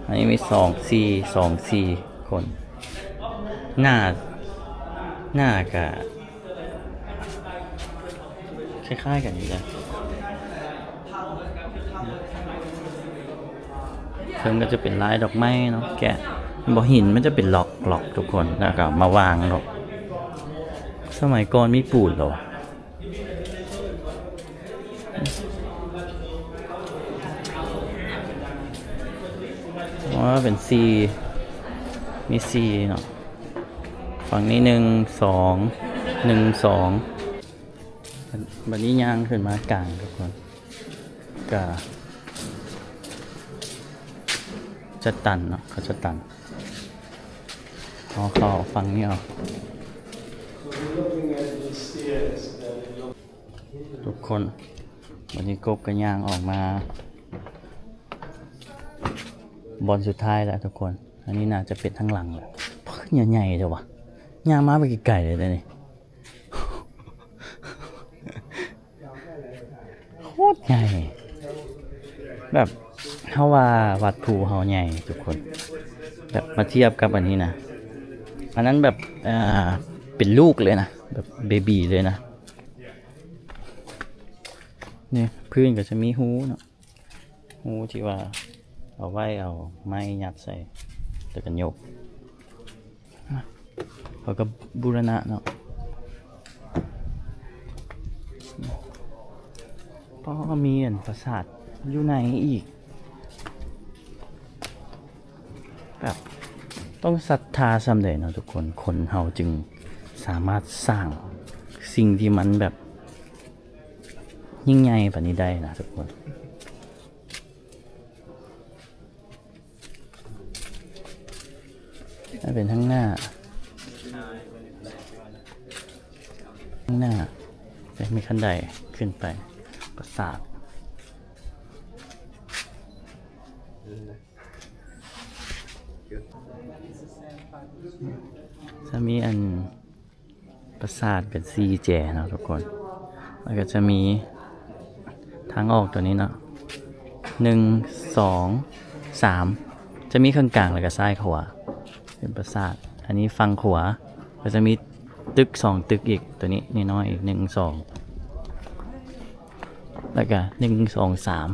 ອັນນີ້ມີສອງ ສີ່ ສອງ ສີ່ຄົນ. ໜ້າ ໜ້າກະຄ້າຍໆກັນຢູ່ເດ້. ເທິງກໍຈະເປັນລາຍດອກໄມ້ເນາະ ແກະ ບໍ່ ຫີນມັນຈະເປັນລັອກໆ ທຸກຄົນ ແລ້ວກໍມາວາງເນາະ. ສະໄໝກ່ອນມີປູນເນາະ. ອໍ ເປັນສີ່ ມີສີ່ເນາະ. ຝັ່ງນີ້ໜຶ່ງ ສອງ ໜຶ່ງ ສອງ. ບັດນີ້ຍ່າງຂຶ້ນມາກາງທຸກຄົນ ກະຈະຕັນເນາະ ເຂົາຈະຕັນ. ເຮົາເຂົ້າຝັ່ງນີ້ເອົາ ທຸກຄົນ. ບັດນີ້ກົບກໍຍ່າງອອກມາບ່ອນສຸດທ້າຍແລ້ວທຸກຄົນ. ອັນນີ້ໜ້າຈະເປັນທາງຫຼັງແຫຼະ. ປາດ ໃຫຍ່ໆເດ້ວະ ຍ່າງມາໄປໄກໆເລີຍເດ້ນີ້. ໂຄດໃຫຍ່ ແບບເຮົາວ່າວັດພູເຮົາໃຫຍ່ທຸກຄົນ ແບບມາທຽບກັບອັນນີ້ນະ ອັນນັ້ນແບບ ອ່າ ເປັນລູກເລີຍນະ ແບບເບບີເລີຍນະ. ນີ້ພື້ນກໍຈະມີຮູເນາະ ຮູທີ່ວ່າເອົາໄວ້ເອົາໄມ້ຍັດໃສ່ ແລ້ວກໍຍົກ. ເຂົາກໍບູລະນະເນາະ. ກໍມີອັນປາສາດຢູ່ໃນອີກ ແບບຕ້ອງສັດທາສ່ຳໃດເນາະທຸກຄົນ ຄົນເຮົາຈຶ່ງສາມາດສ້າງສິ່ງທີ່ມັນແບບຍິ່ງໃຫຍ່ປານນີ້ໄດ້ນະທຸກຄົນ. ມັນເປັນທາງໜ້າ ທາງໜ້າ ແຕ່ມີຂັ້ນໄດຂຶ້ນໄປປາສາດ. ຈະມີອັນ ປາສາດເປັນສີ່ແຈເນາະທຸກຄົນ ແລ້ວກໍຈະມີທາງອອກຕົວນີ້ເນາະ ໜຶ່ງ ສອງ ສາມ ຈະມີເຄິ່ງກາງ ແລ້ວກໍຊ້າຍຂວາ ເປັນປາສາດ. ອັນນີ້ຝັ່ງຂວາ ກໍຈະມີຕຶກສອງຕຶກອີກ ຕົວນີ້ນ້ອຍໆອີກ ໜຶ່ງ ສອງ ແລ້ວກໍ ໜຶ່ງ ສອງ ສາມ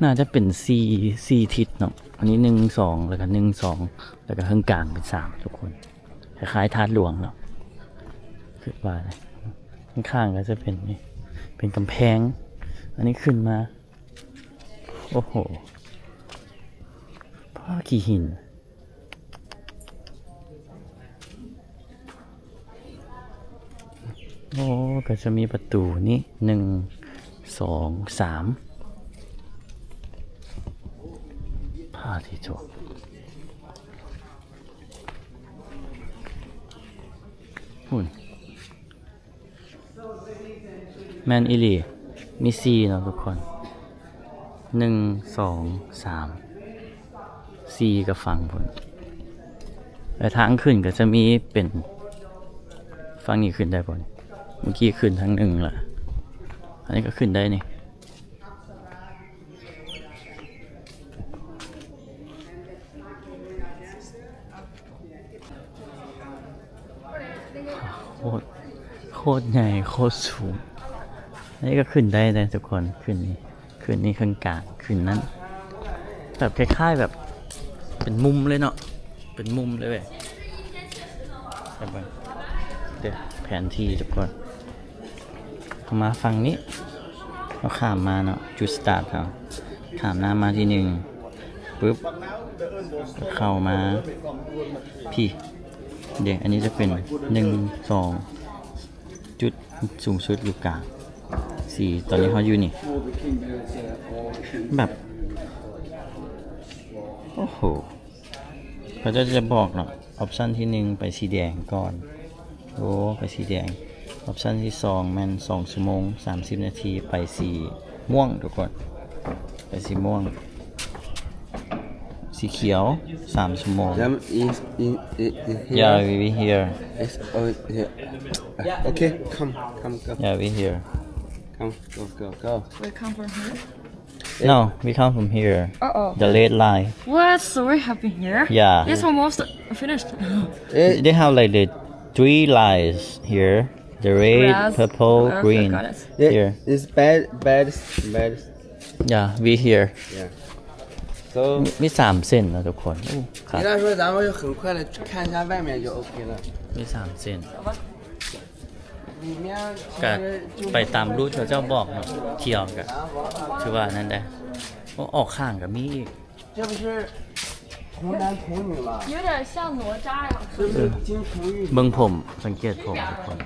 ໜ້າຈະເປັນສີ່ ສີ່ທິດເນາະ. ອັນນີ້ ໜຶ່ງ ສອງ ແລ້ວກໍ ໜຶ່ງ ສອງ ແລ້ວກໍເຄິ່ງກາງເປັນສາມທຸກຄົນ ຄ້າຍໆທາດຫຼວງເນາະ ຄິດວ່າ. ຂ້າງໆກໍຈະເປັນນີ້ ເປັນກຳແພງ. ອັນນີ້ຂຶ້ນມາ ໂອ້ໂຫ ພ້າຂີ້ຫີນ. ໂອ້ ກໍຈະມີປະຕູນີ້ ໜຶ່ງ ສອງ ສາມ ພາທີ່ໂຈ ພຸ້ນ. ແມ່ນອີ່ຫຼີ ມີສີ່ເນາະທຸກຄົນ ໜຶ່ງ ສອງ ສາມ ສີ່ ກໍຝັ່ງພຸ້ນ ແລະທາງຂຶ້ນກໍຈະມີເປັນ ຝັ່ງນີ້ຂຶ້ນໄດ້ບໍ່ນີ້? ເມື່ອກີ້ຂຶ້ນທາງໜຶ່ງລະ ອັນນີ້ກໍຂຶ້ນໄດ້ນີ້. ໂຄດ ໂຄດໃຫຍ່ ໂຄດສູງ. ອັນນີ້ກໍຂຶ້ນໄດ້ເດ້ທຸກຄົນ ຂຶ້ນນີ້ ຂຶ້ນນີ້ເຄິ່ງກາງ ຂຶ້ນນັ້ນ ແບບຄ້າຍໆແບບເປັນມຸມເລີຍເນາະ ເປັນມຸມເລີຍເວີຍ. ໄປເບິ່ງເດີແຜນທີ່ທຸກຄົນ ເຮົາມາຝັ່ງນີ້ ເຮົາຂ້າມມາເນາະ ຈຸດສະຕາດເຮົາ ຂ້າມນ້ຳມາທີໜຶ່ງປຶບ ກໍເຂົ້າມາພີ້ເດ້. ອັນນີ້ຈະເປັນ ໜຶ່ງ ສອງ ຈຸດສູງສຸດຢູ່ກາງ ສີ່ ຕອນນີ້ເຮົາຢູ່ນີ້ ແບບ ໂອ້ໂຫ ເຂົາເຈົ້າຈະບອກເນາະ ອອບຊັນທີໜຶ່ງໄປສີແດງກ່ອນ ໂອ້ ໄປສີແດງ. ອອບຊັນທີສອງແມ່ນສອງຊົ່ວໂມງສາມສິບນາທີ ໄປສີມ່ວງທຸກຄົນ ໄປສີມ່ວງ. ສີຂຽວສາມຊົ່ວໂມງ. Them is in, in, in here. Yeah, we, we here. It's, oh, yeah. Okay, come, come, go. Yeah, we here. Come, go, go, go. We come from here? No, we come from here. Uh-oh. The red line. What? So we have been here? Yeah. It's almost finished. They have, like, the three lines here. The red, purple, green. Here. It's bad, bad, bad. Yeah, we here. Yeah. So ມີ ມີສາມເສັ້ນເນາະທຸກຄົນ. ໂອ້ ຄັກ. 你那时候咱们就很快的看一下外面就 OK 了。 ມີສາມເສັ້ນ 里面 ກໍໄປຕາມຮູດເຂົາເຈົ້າບອກເນາະ ທ່ຽວກໍຖືວ່ານັ້ນໄດ໋. ໂອ້ ອອກຂ້າງກໍມີອີກ. 这不是童男童女吗？有点像哪吒呀。这不是金童玉女吗？ ເບິ່ງຜົມ ສັງເກດຜົມທຸກຄົນ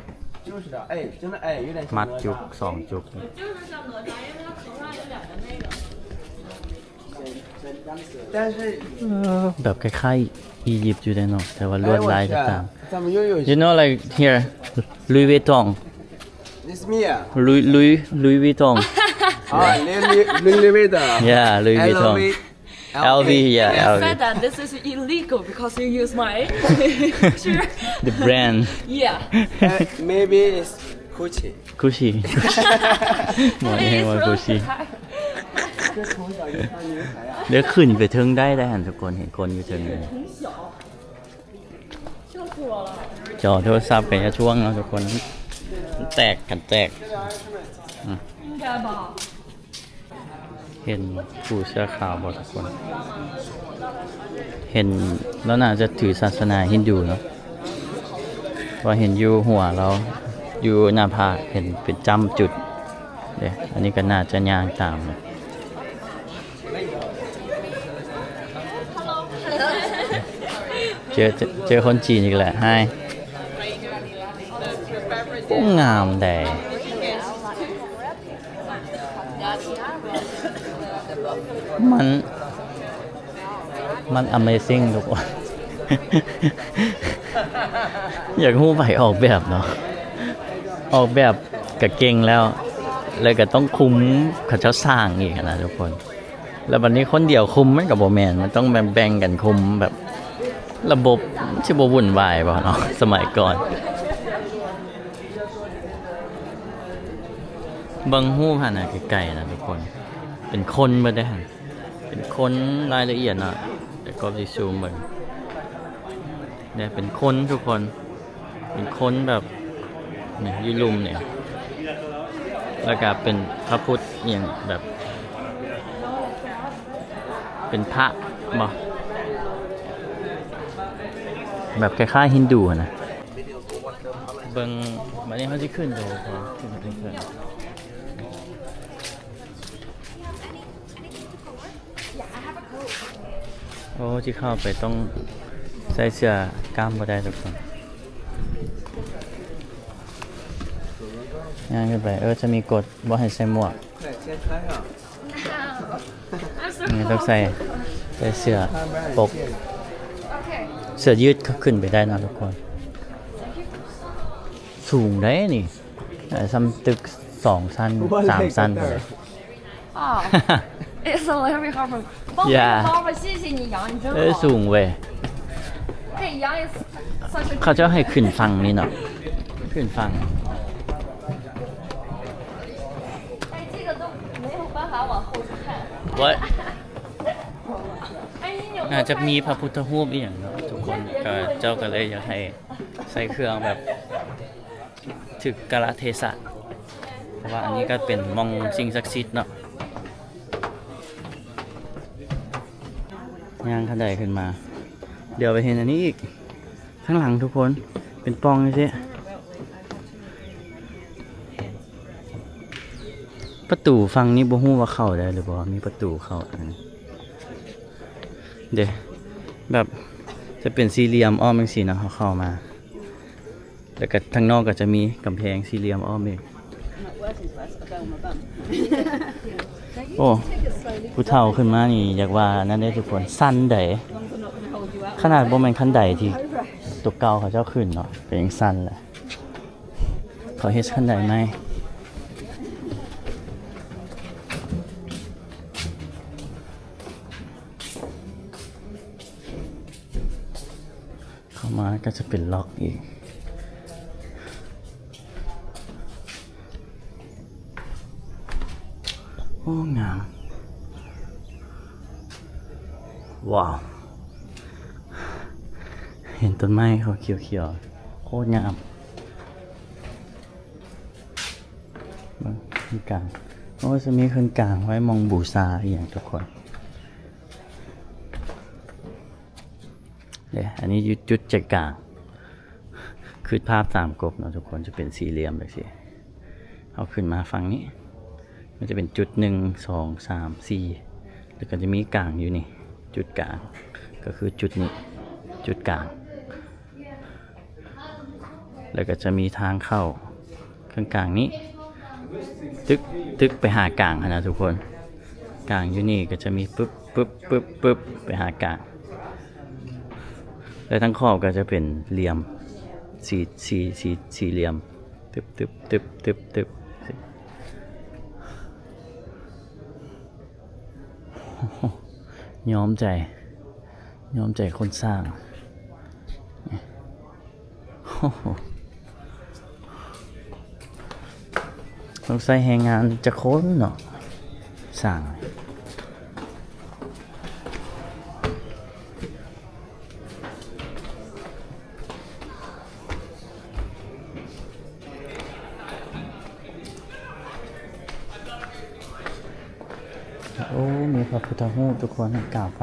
就是的，哎，真的，哎，有点像哪吒。 ມັດຈຸກ ສອງຈຸກ 就是像哪吒，因为他头上有两个那个。 但是 ເອີ ແບບຄ້າຍໆອີຢິບຢູ່ເດ້ເນາະ ແຕ່ວ່າລວດລາຍຕ່າງໆ. 哎，我去，怎么又有 You know, like, here, Louis Vuitton. This me, ah? Louis, Louis, Louis Vuitton. Ah, Louis, Louis, Louis Vuitton. Yeah, Louis Vuitton. L V. L V, yeah, L V. You said that this is illegal because you use my picture. The brand. Yeah. Uh, maybe it's Gucci. Gucci. ໝໍນີ້ວ່າ Gucci. ດຽວຂຶ້ນໄປເທິງໄດ້ ໄດ້ຫັ້ນທຸກຄົນ ເຫັນຄົນຢູ່ເທິງ. ຈອໂທລະສັບກໍຢ່າຊ່ວງເນາະທຸກຄົນ ແຕກກັນແຕກ. ອືມ. 应该吧。ເຫັນຜູ້ເສື້ອຂາວບໍ່ທຸກຄົນ? ເຫັນ ລາວໜ້າຈະຖືສາສະໜາຮິນດູເນາະ ເພາະເຫັນຢູ່ຫົວລາວ ຢູ່ໜ້າຜາກ ເຫັນເປັນຈ້ຳຈຸດເດ້. ອັນນີ້ກໍໜ້າຈະຍ່າງຕາມ. ເຈີ ເຈີຄົນຈີນອີກແລ້ວ. Hi. ໂອ້ ງາມແດ່. ມັນ ມັນ amazing ທຸກຄົນ. ຢາກຮູ້ໃຜອອກແບບເນາະ. ອອກແບບກະເກັ່ງແລ້ວ ແລ້ວກະຕ້ອງຄຸມເຂົາເຈົ້າສ້າງອີກຫັ້ນນະທຸກຄົນ. ແລ້ວບັດນີ້ຄົນດຽວຄຸມມັນກະບໍ່ແມ່ນ ມັນຕ້ອງແບ່ງກັນຄຸມ ແບບລະບົບຊິບໍ່ວຸ່ນວາຍບໍ່ເນາະ ສະໄໝກ່ອນ. ເບິ່ງຮູບຫັ້ນນະ ໄກໆນະທຸກຄົນ ເປັນຄົນເບິດເດ້ຫັ້ນ ເປັນຄົນ ລາຍລະອຽດເນາະ. ແຕ່ກໍຊິຊູມເບິ່ງ ເນຍ ເປັນຄົນທຸກຄົນ ເປັນຄົນແບບ ນີ້ ຢູ່ລຸ່ມນີ້ ແລ້ວກະເປັນພະພຸດອີ່ຫຍັງແບບ ເປັນພະບໍ່ ແບບຄ້າຍໆຮິນດູຫັ້ນນະ. ເບິ່ງ ບັດນີ້ເຮົາຊິຂຶ້ນໄປ ຂຶ້ນໄປເທິງ. ໂອ້ ຊິເຂົ້າໄປຕ້ອງໃສ່ເສື້ອກ້າມບໍ່ໄດ້ທຸກຄົນ. ຍ່າງຂຶ້ນໄປ ເອີ ຈະມີກົດບໍ່ໃຫ້ໃສ່ໝວກ. ນີ້ຕ້ອງໃສ່ ໃສ່ເສື້ອປົກ ເສື້ອຍືດ ເຂົ້າຂຶ້ນໄປໄດ້ເນາະທຸກຄົນ. ສູງເດ້ນີ້ ສ່ຳຕຶກສອງຊັ້ນ ສາມຊັ້ນພຸ້ນແຫຼະ. Oh, it's a little bit hard for me. ເອີ ສູງເວີຍ. ເຂົາເຈົ້າໃຫ້ຂຶ້ນຝັ່ງນີ້ເນາະ ຂຶ້ນຝັ່ງ. ໜ້າຈະມີພະພຸດທະຮູບອີ່ຫຍັງເນາະທຸກຄົນ ເຂົາເຈົ້າກະເລີຍຢາກໃຫ້ໃສ່ເຄື່ອງແບບ ຖືກກາລະເທສະ ເພາະວ່າອັນນີ້ກະເປັນໝ່ອງສິ່ງສັກສິດເນາະ. ຍ່າງຂັ້ນໄດຂຶ້ນມາ ດຽວໄປເຫັນອັນນີ້ອີກ ທາງຫຼັງທຸກຄົນ ເປັນປ່ອງຈັ່ງຊີ້. ປະຕູຝັ່ງນີ້ບໍ່ຮູ້ວ່າເຂົ້າໄດ້ຫຼືບໍ່ ມີປະຕູເຂົ້າອັນນີ້ເດ້ ແບບຈະເປັນສີ່ຫຼ່ຽມອ້ອມຈັ່ງຊີ້ເນາະ ເຮົາເຂົ້າມາ. ແລ້ວກະທາງນອກກະຈະມີກຳແພງສີ່ຫຼ່ຽມອ້ອມອີກ. ໂອ້ ຜູ້ເຖົ້າຂຶ້ນມານີ້ຢາກວ່ານັ້ນເດ້ທຸກຄົນ ສັ່ນໃດ ຂະໜາດບໍ່ແມ່ນຂັ້ນໄດທີ່ຕົວເກົ່າເຂົາເຈົ້າຂຶ້ນເນາະ ກະຍັງສັ່ນແຫຼະ. ເຂົາເຮັດຂັ້ນໄດໃໝ່. ເຂົ້າມາກະຈະເປັນລັອກອີກ. ໂອ້ ງາມ ວ້າວ ເຫັນຕົ້ນໄມ້ເຂົາຂຽວໆ ໂຄດງາມ. ເບິ່ງເຄິ່ງກາງ ໂອ້ ຈະມີເຄິ່ງກາງໄວ້ໝ່ອງບູຊາອີ່ຫຍັງທຸກຄົນ. ເດ້ ອັນນີ້ຢູ່ຈຸດໃຈກາງ ຄຶດພາບຕາມກົບເນາະທຸກຄົນ ຈະເປັນສີ່ຫຼ່ຽມແບບຊີ້. ເຮົາຂຶ້ນມາຝັ່ງນີ້ ມັນຈະເປັນຈຸດ ໜຶ່ງ ສອງ ສາມ ສີ່ ແລ້ວກະຈະມີກາງຢູ່ນີ້ ຈຸດກາງ ກະຄືຈຸດນີ້ ຈຸດກາງ. ແລ້ວກະຈະມີທາງເຂົ້າເຄິ່ງກາງນີ້ ຕຶກ ຕຶກໄປຫາກາງຫັ້ນນະທຸກຄົນ. ກາງຢູ່ນີ້ກະຈະມີປຶບ ປຶບ ປຶບ ປຶບ ໄປຫາກາງ ແລະ ທາງຂອບກະຈະເປັນຫຼ່ຽມ ສີ່ ສີ່ ສີ່ ສີ່ຫຼ່ຽມ ຕຶບ ຕຶບ ຕຶບ ຕຶບ ຕຶບ. ຍອມໃຈ ຍອມໃຈຄົນສ້າງ. ໂອ້ໂຫ ຕ້ອງໃຊ້ແຮງງານຈັກຄົນເນາະ ສ້າງ. ໂ ໂອ້ ມີພະພຸດທະຮູບທຸກຄົນໃຫ້ກາບໄປ.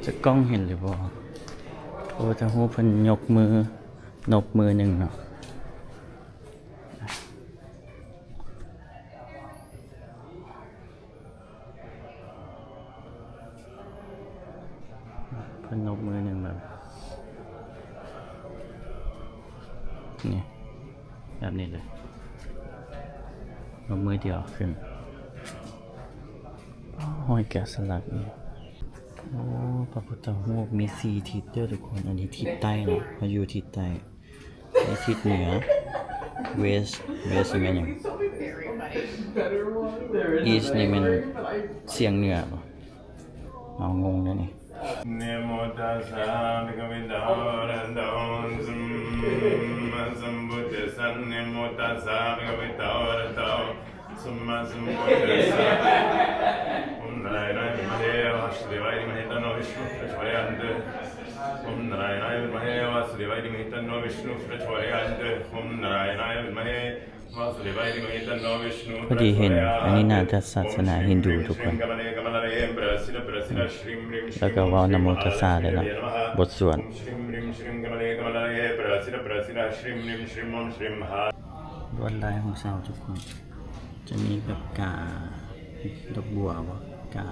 ຈະກ້ອງເຫັນຫຼືບໍ່? ໂອ້ ພະພຸດທະຮູບເພິ່ນຍົກມື ນົບມືໜຶ່ງເນາະ. ເພິ່ນນົບມືໜຶ່ງແບບນີ້ ແບບນີ້ເລີຍ ນົບມືດຽວຂຶ້ນ. ໂອ້ ຫ້ອຍແກະສະຫຼັກອີກ. ໂອ້ ພະພຸດທະຮູບມີສີ່ທິດເດີ້ທຸກຄົນ. ອັນນີ້ທິດໃຕ້ເນາະ ເຮົາຢູ່ທິດໃຕ້. ນີ້ທິດເໜືອ West West ແມ່ນຫຍັງ? East ນີ້ແມ່ນສຽງເໜືອບໍ່? ເອົາ ງົງເດ້ນີ້. ນະໂມຕັດສະ ພະຄະວະໂຕ ອະລະຫະໂຕ ສຳມາສຳພຸດທັດສະ ນະໂມຕັດສະ ພະຄະວະໂຕ ອະລະຫະໂຕ ສຳມາສຳພຸດທັດສະ. ໂອມນາຣາຍະນາຍະວິດມະເຫ ວາສະເດວາຍະດີມະເຫ ຕັນໂນວິຊນູ ປະໂຊດະຍາດ. ໂອມນາຣາຍະນາຍະວິດມະເຫ ວາສະເດວາຍະດີມະເຫ ຕັນໂນວິຊນູ ປະໂຊດະຍາດ. ໂອມນາຣາຍະນາຍະວິດມະເຫ ວາສະເດວາຍະດີມະເຫ ຕັນໂນວິຊນູ ປະໂຊດະຍາດ. ພໍດີເຫັນ ອັນນີ້ໜ້າຈະສາສະໜາຮິນດູທຸກຄົນ. ແລ້ວກໍເວົ້ານະໂມຕັດສະເລີຍເນາະ ບົດສວດ. ລວດລາຍຂອງຊາວທຸກຄົນ ຈະມີແບບກາ ດອກບົວບໍ່ ກາ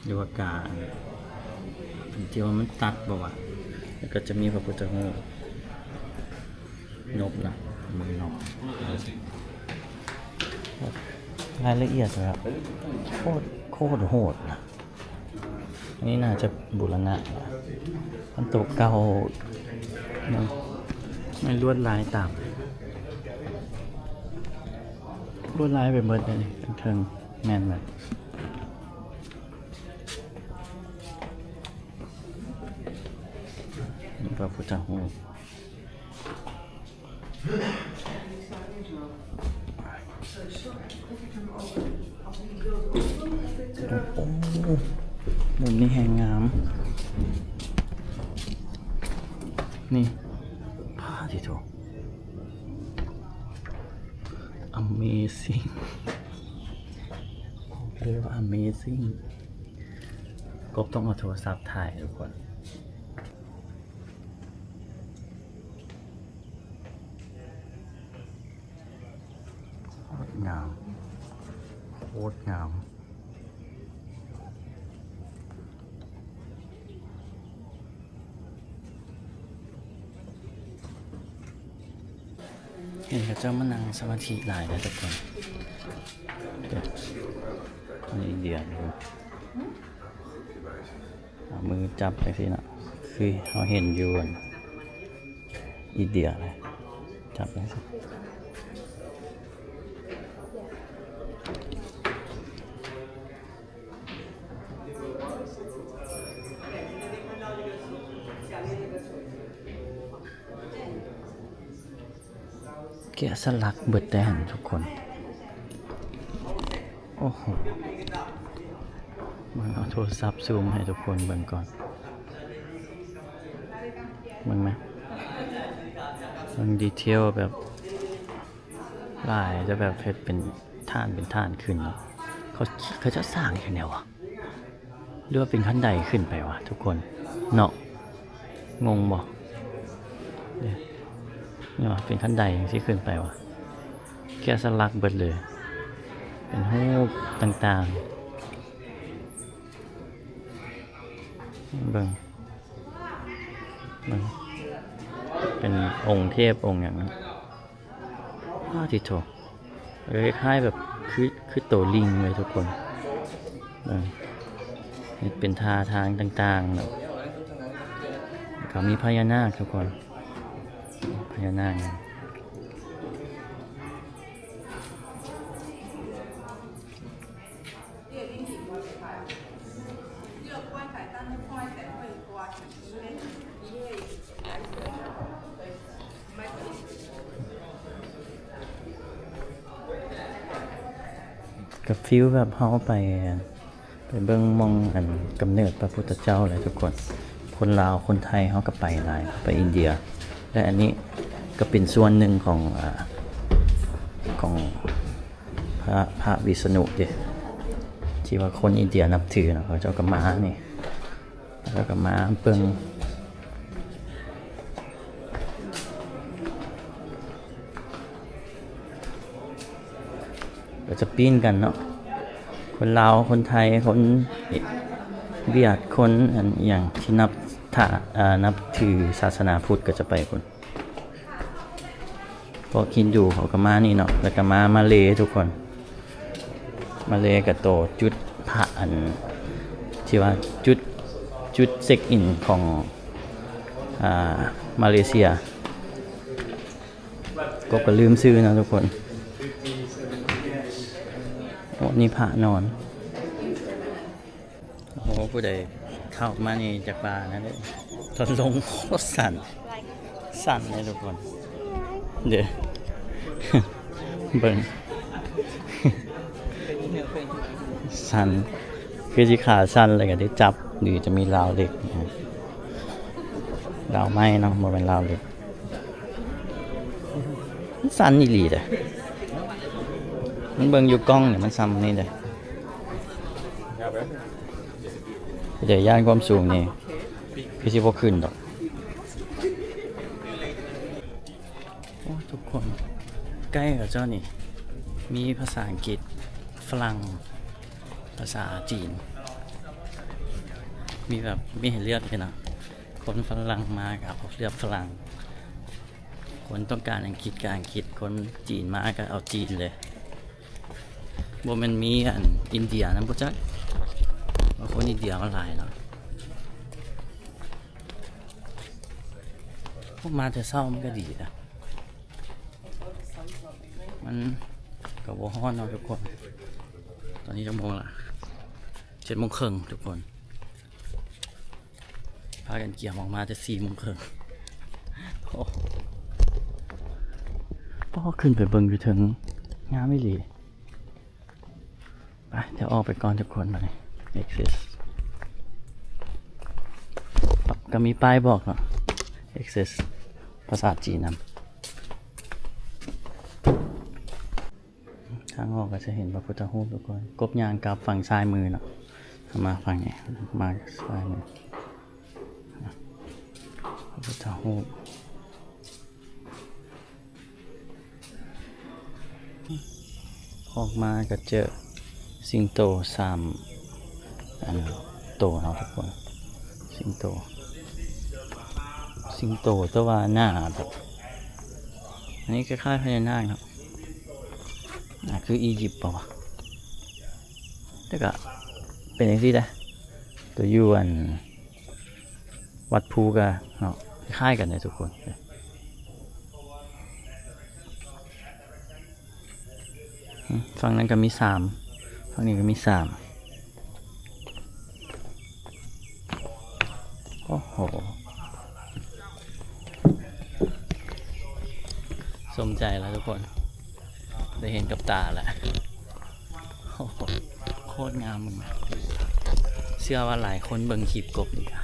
ຫຼືວ່າກາ ທີ່ວ່າມັນຕັດບໍ່ວະ. ແລ້ວກໍຈະມີພະພຸດທະຮູບນົບນະ ມືນົບ ລາຍລະອຽດແບບໂຄດ ໂຄດໂຫດນະ. ອັນນີ້ໜ້າຈະບູລະນະ ອັນໂຕເກົ່າ ມັນ ມັນລວດລາຍຕາມ ລວດລາຍໄປເບິດເດນີ້ ເທິງແມ່ນແບບ ນີ້ພະພຸດທະຮູບ. ໂອ້ ມຸມນີ້ແຮງງາມ ນີ້ ປາດຕິໂທ Amazing ບອກເລີຍວ່າ Amazing. ກົບຕ້ອງເອົາໂທລະສັບຖ່າຍທຸກຄົນ. ໂຄດງາມ ໂຄດງາມ. ເຫັນເຂົາເຈົ້າມານັ່ງສະມາທິຫຼາຍເດ້ທຸກຄົນ. ອັນນີ້ເດຍ ເອົາມືຈັບຈັ່ງຊີ້ເນາະ ຄືເຮົາເຫັນຢູ່ອັນອິນເດຍນະ ຈັບຈັ່ງຊີ້. ແກະສະຫຼັກເບິດແຕ່ຫັ້ນທຸກຄົນ. ໂອ້ໂຫ ເບິ່ງ ເອົາໂທລະສັບຊູມໃຫ້ທຸກຄົນເບິ່ງກ່ອນ ເບິ່ງແມະ ເບິ່ງດີເທວແບບຫຼາຍ ແຕ່ແບບເຮັດເປັນຖານເປັນຖານຂຶ້ນເນາະ. ເຂົາ ເຂົາເຈົ້າສ້າງເຮັດແນວຫວະ ຫຼືວ່າເປັນຂັ້ນໄດຂຶ້ນໄປຫວະທຸກຄົນເນາະ? ງົງບໍ່? ເດ້ ນີ້ຫວະ ເປັນຂັ້ນໄດຈັ່ງຊີ້ຂຶ້ນໄປຫວະ. ແກະສະຫຼັກເບິດເລີຍ ເປັນຮູບຕ່າງໆ ເບິ່ງ ເບິ່ງ ເປັນອົງເທບອົງຫຍັງ ປາດຕິໂທ ເອີ ຄ້າຍໆແບບ ຄື ຄືໂຕລິງເລີຍທຸກຄົນ. ເບິ່ງ ເຮັດເປັນທ່າທາງຕ່າງໆເນາະ ແລ້ວກໍມີພະຍານາກທຸກຄົນ ພະຍານາກ. ກະຟີລແບບເຮົາໄປ ໄປເບິ່ງໝ່ອງອັນກຳເນີດພະພຸດທະເຈົ້າເລີຍທຸກຄົນ. ຄົນລາວ ຄົນໄທເຮົາກໍໄປຫຼາຍ ໄປອິນເດຍ ແລະ ອັນນີ້ກໍເປັນສ່ວນໜຶ່ງຂອງ ອາ ຂອງພະ ພະວິສະນຸເດ ທີ່ວ່າຄົນອິນເດຍນັບຖືເນາະ ເຂົາເຈົ້າກໍມານີ້ ເຂົາເຈົ້າກໍມາເບິ່ງ ກໍຈະປີ້ນກັນເນາະ ຄົນລາວ ຄົນໄທ ຄົນຫວຽດ ຄົນອັນຫຍັງທີ່ນັບ ຖ້າ ເອີ ນັບຖືສາສະໜາພຸດກໍຈະໄປພຸ້ນ ພວກຮິນດູເຂົາກໍມານີ້ເນາະ ແລ້ວກໍມາມາເລທຸກຄົນ ມາເລກໍໂຕຈຸດພະອັນ ທີ່ວ່າຈຸດ ຈຸດເຊັກອິນຂອງ ອາ ມາເລເຊຍ. ກົບກໍລືມຊື່ເນາະທຸກຄົນ. ໂອ້ ນີ້ພະນອນ. ໂອ້ ຜູ້ໃດເຂົ້າມານີ້ຈະວ່ານັ້ນເດ້. ຕອນລົງໂຄດສັ່ນ ສັ່ນເດ້ທຸກຄົນ. ເດ້ ເບິ່ງ ສັ່ນ ຄືຊິຂາສັ່ນ ແລ້ວກໍໄດ້ຈັບ ຫຼືຈະມີລາວເຫຼັກ ລາວໄມ້ເນາະ ບໍ່ແມ່ນລາວເຫຼັກ. ມັນສັ່ນອີ່ຫຼີເດ້. ມັນເບິ່ງຢູ່ກ້ອງນີ້ ມັນສ່ຳນີ້ເດ້. ຜູ້ໃດຢ້ານຄວາມສູງນີ້ ຄືຊິບໍ່ຂຶ້ນດອກ. ໂອ້ ທຸກຄົນ ໃກ້ກັບເຈົ້ານີ້ ມີພາສາອັງກິດ, ຝຣັ່ງ, ພາສາຈີນ ມີແບບ ມີໃຫ້ເລືອກເລີຍເນາະ. ຄົນຝຣັ່ງມາກໍເອົາເລືອກຝຣັ່ງ, ຄົນຕ້ອງການອັງກິດກໍອັງກິດ, ຄົນຈີນມາກໍເອົາຈີນເລີຍ. ບໍ່ແມ່ນມີອັນອິນເດຍນຳບໍ່ຈັກ, ວ່າຄົນອິນເດຍມາຫຼາຍເນາະ. ພວກມາແຕ່ເຊົ້າມັນກໍດີນະ, ມັນກໍບໍ່ຮ້ອນເນາະທຸກຄົນ. ຕອນນີ້ຈັກໂມງລະ? ເຈັດໂມງເຄິ່ງທຸກຄົນ. ພາກັນກຽມອອກມາແຕ່ສີ່ໂມງເຄິ່ງ. ໂອ້ ພໍຂຶ້ນໄປເບິ່ງຢູ່ເທິງ ງາມອີ່ຫຼີ. ໄປ ດຽວອອກໄປກ່ອນທຸກຄົນ. ບາດນີ້ access ກໍມີປ້າຍບອກເນາະ access ພາສາຈີນນຳ. ທາງອອກກໍຈະເຫັນພະພຸດທະຮູບທຸກຄົນ. ກົບຍ່າງກັບຝັ່ງຊ້າຍມືເນາະ, ເຂົ້າມາຝັ່ງນີ້ ມາຊ້າຍມື ພະພຸດທະຮູບ. ອອກມາກໍເຈີສິງໂຕສາມອັນໂຕເນາະທຸກຄົນ. ສິງໂຕ ສິງໂຕ ແຕ່ວ່າໜ້າແບບ ອັນນີ້ຄ້າຍໆພະຍານາກເນາະ. ອ່າ ຄືອີຢິບບໍ່ວະ? ແຕ່ກະເປັນຈັ່ງຊີ້ເດ້. ຕົວຢູ່ອັນວັດພູກະເນາະ ຄ້າຍໆກັນເດ້ທຸກຄົນ. ອືມ ຝັ່ງນັ້ນກະມີສາມ ຝັ່ງນີ້ກະມີສາມ. ໂອ້ໂຫ ສົມໃຈລະທຸກຄົນ ໄດ້ເຫັນກັບຕາລະ. ໂອ້ໂຫ ໂຄດງາມ. ເຊື່ອວ່າຫຼາຍຄົນເບິ່ງຄລິບກົບນີ້ກະ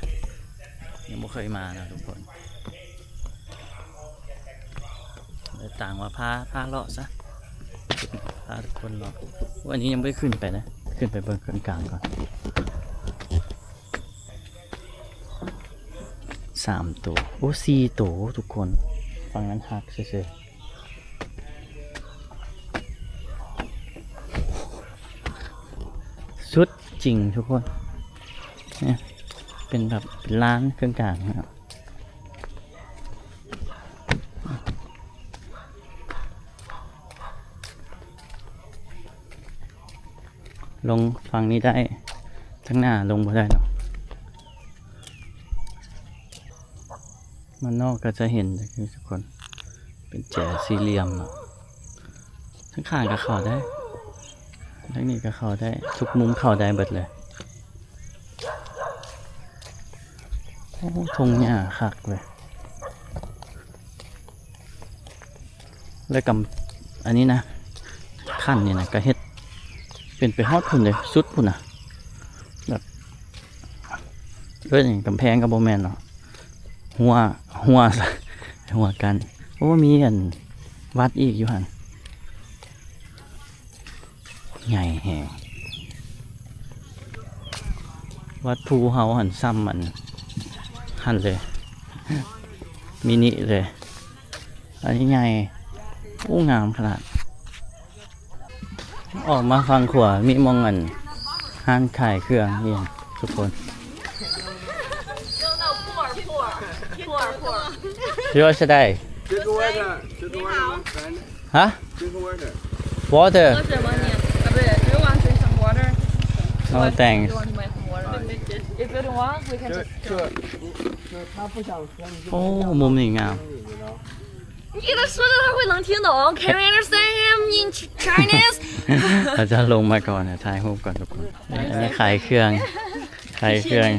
ຍັງບໍ່ເຄີຍມາເນາະທຸກຄົນ. ແລ້ວຕ່າງວ່າພາ ພາເລາະຊະ ພາທຸກຄົນເລາະ. ໂອ້ ອັນນີ້ຍັງບໍ່ໄດ້ຂຶ້ນໄປນະ, ຂຶ້ນໄປເບິ່ງເຄິ່ງກາງກ່ອນ. ສາມໂຕ ໂອ້ ສີ່ໂຕທຸກຄົນ. ຝັ່ງນັ້ນຮັກຊື່ໆ ສຸດຈິງທຸກຄົນ. ເປັນແບບເປັນລານເຄິ່ງກາງເນາະ. ລົງຝັ່ງນີ້ໄດ້, ທາງໜ້າລົງບໍ່ໄດ້ດອກ. ມານອກກໍຈະເຫັນ ທຸກຄົນ ເປັນແຈສີ່ຫຼ່ຽມເນາະ. ທາງຂ້າງກໍເຂົ້າໄດ້, ທາງນີ້ກໍເຂົ້າໄດ້, ທຸກມຸມເຂົ້າໄດ້ເບິດເລີຍ. ໂອ້ ທົ່ງຫຍ້າຄັກເລີຍ. ແລ້ວກໍອັນນີ້ນະ ຂັ້ນນີ້ນະ ກໍເຮັດເປັນໄປຮອດພຸ້ນເດ້ ສຸດພຸ້ນນະ ແບບ ເອີ້ນຫຍັງ ກຳແພງກໍບໍ່ແມ່ນເນາະ ຮົ້ວ ຮົ້ວ ຮົ້ວກັ້ນ. ໂອ້ ມີອັນ ວັດອີກຢູ່ຫັ້ນ ໃຫຍ່ແຮງ. ວັດພູເຮົາຫັ້ນ ສ່ຳອັນ ຫັ້ນເລີຍ ມິນິເລີຍ. ອັນນີ້ໃຫຍ່ ໂອ້ ງາມຂະໜາດ. ອອກມາຝັ່ງຂວາ ມີໝ່ອງອັນ ຮ້ານຂາຍເຄື່ອງອີ່ຫຍັງທຸກຄົນ. Yours today? Drink water, drink water, my friend. Huh? Drink water. Water? 喝水吗你？啊，不对，do you want drink some water? No, thanks. Do you want to buy some water? If you don't want, we can just 他不想喝，你就不要。 ໂອ້ ມຸມນີ້ງາມ. You gotta 说的他会能听懂。Can we understand him in Ch- Chinese? ເຂົາຈະລົງມາກ່ອນ ຖ່າຍຮູບກ່ອນທຸກຄົນ. ອັນນີ້ຂາຍເຄື່ອງ ຂາຍເຄື່ອງ.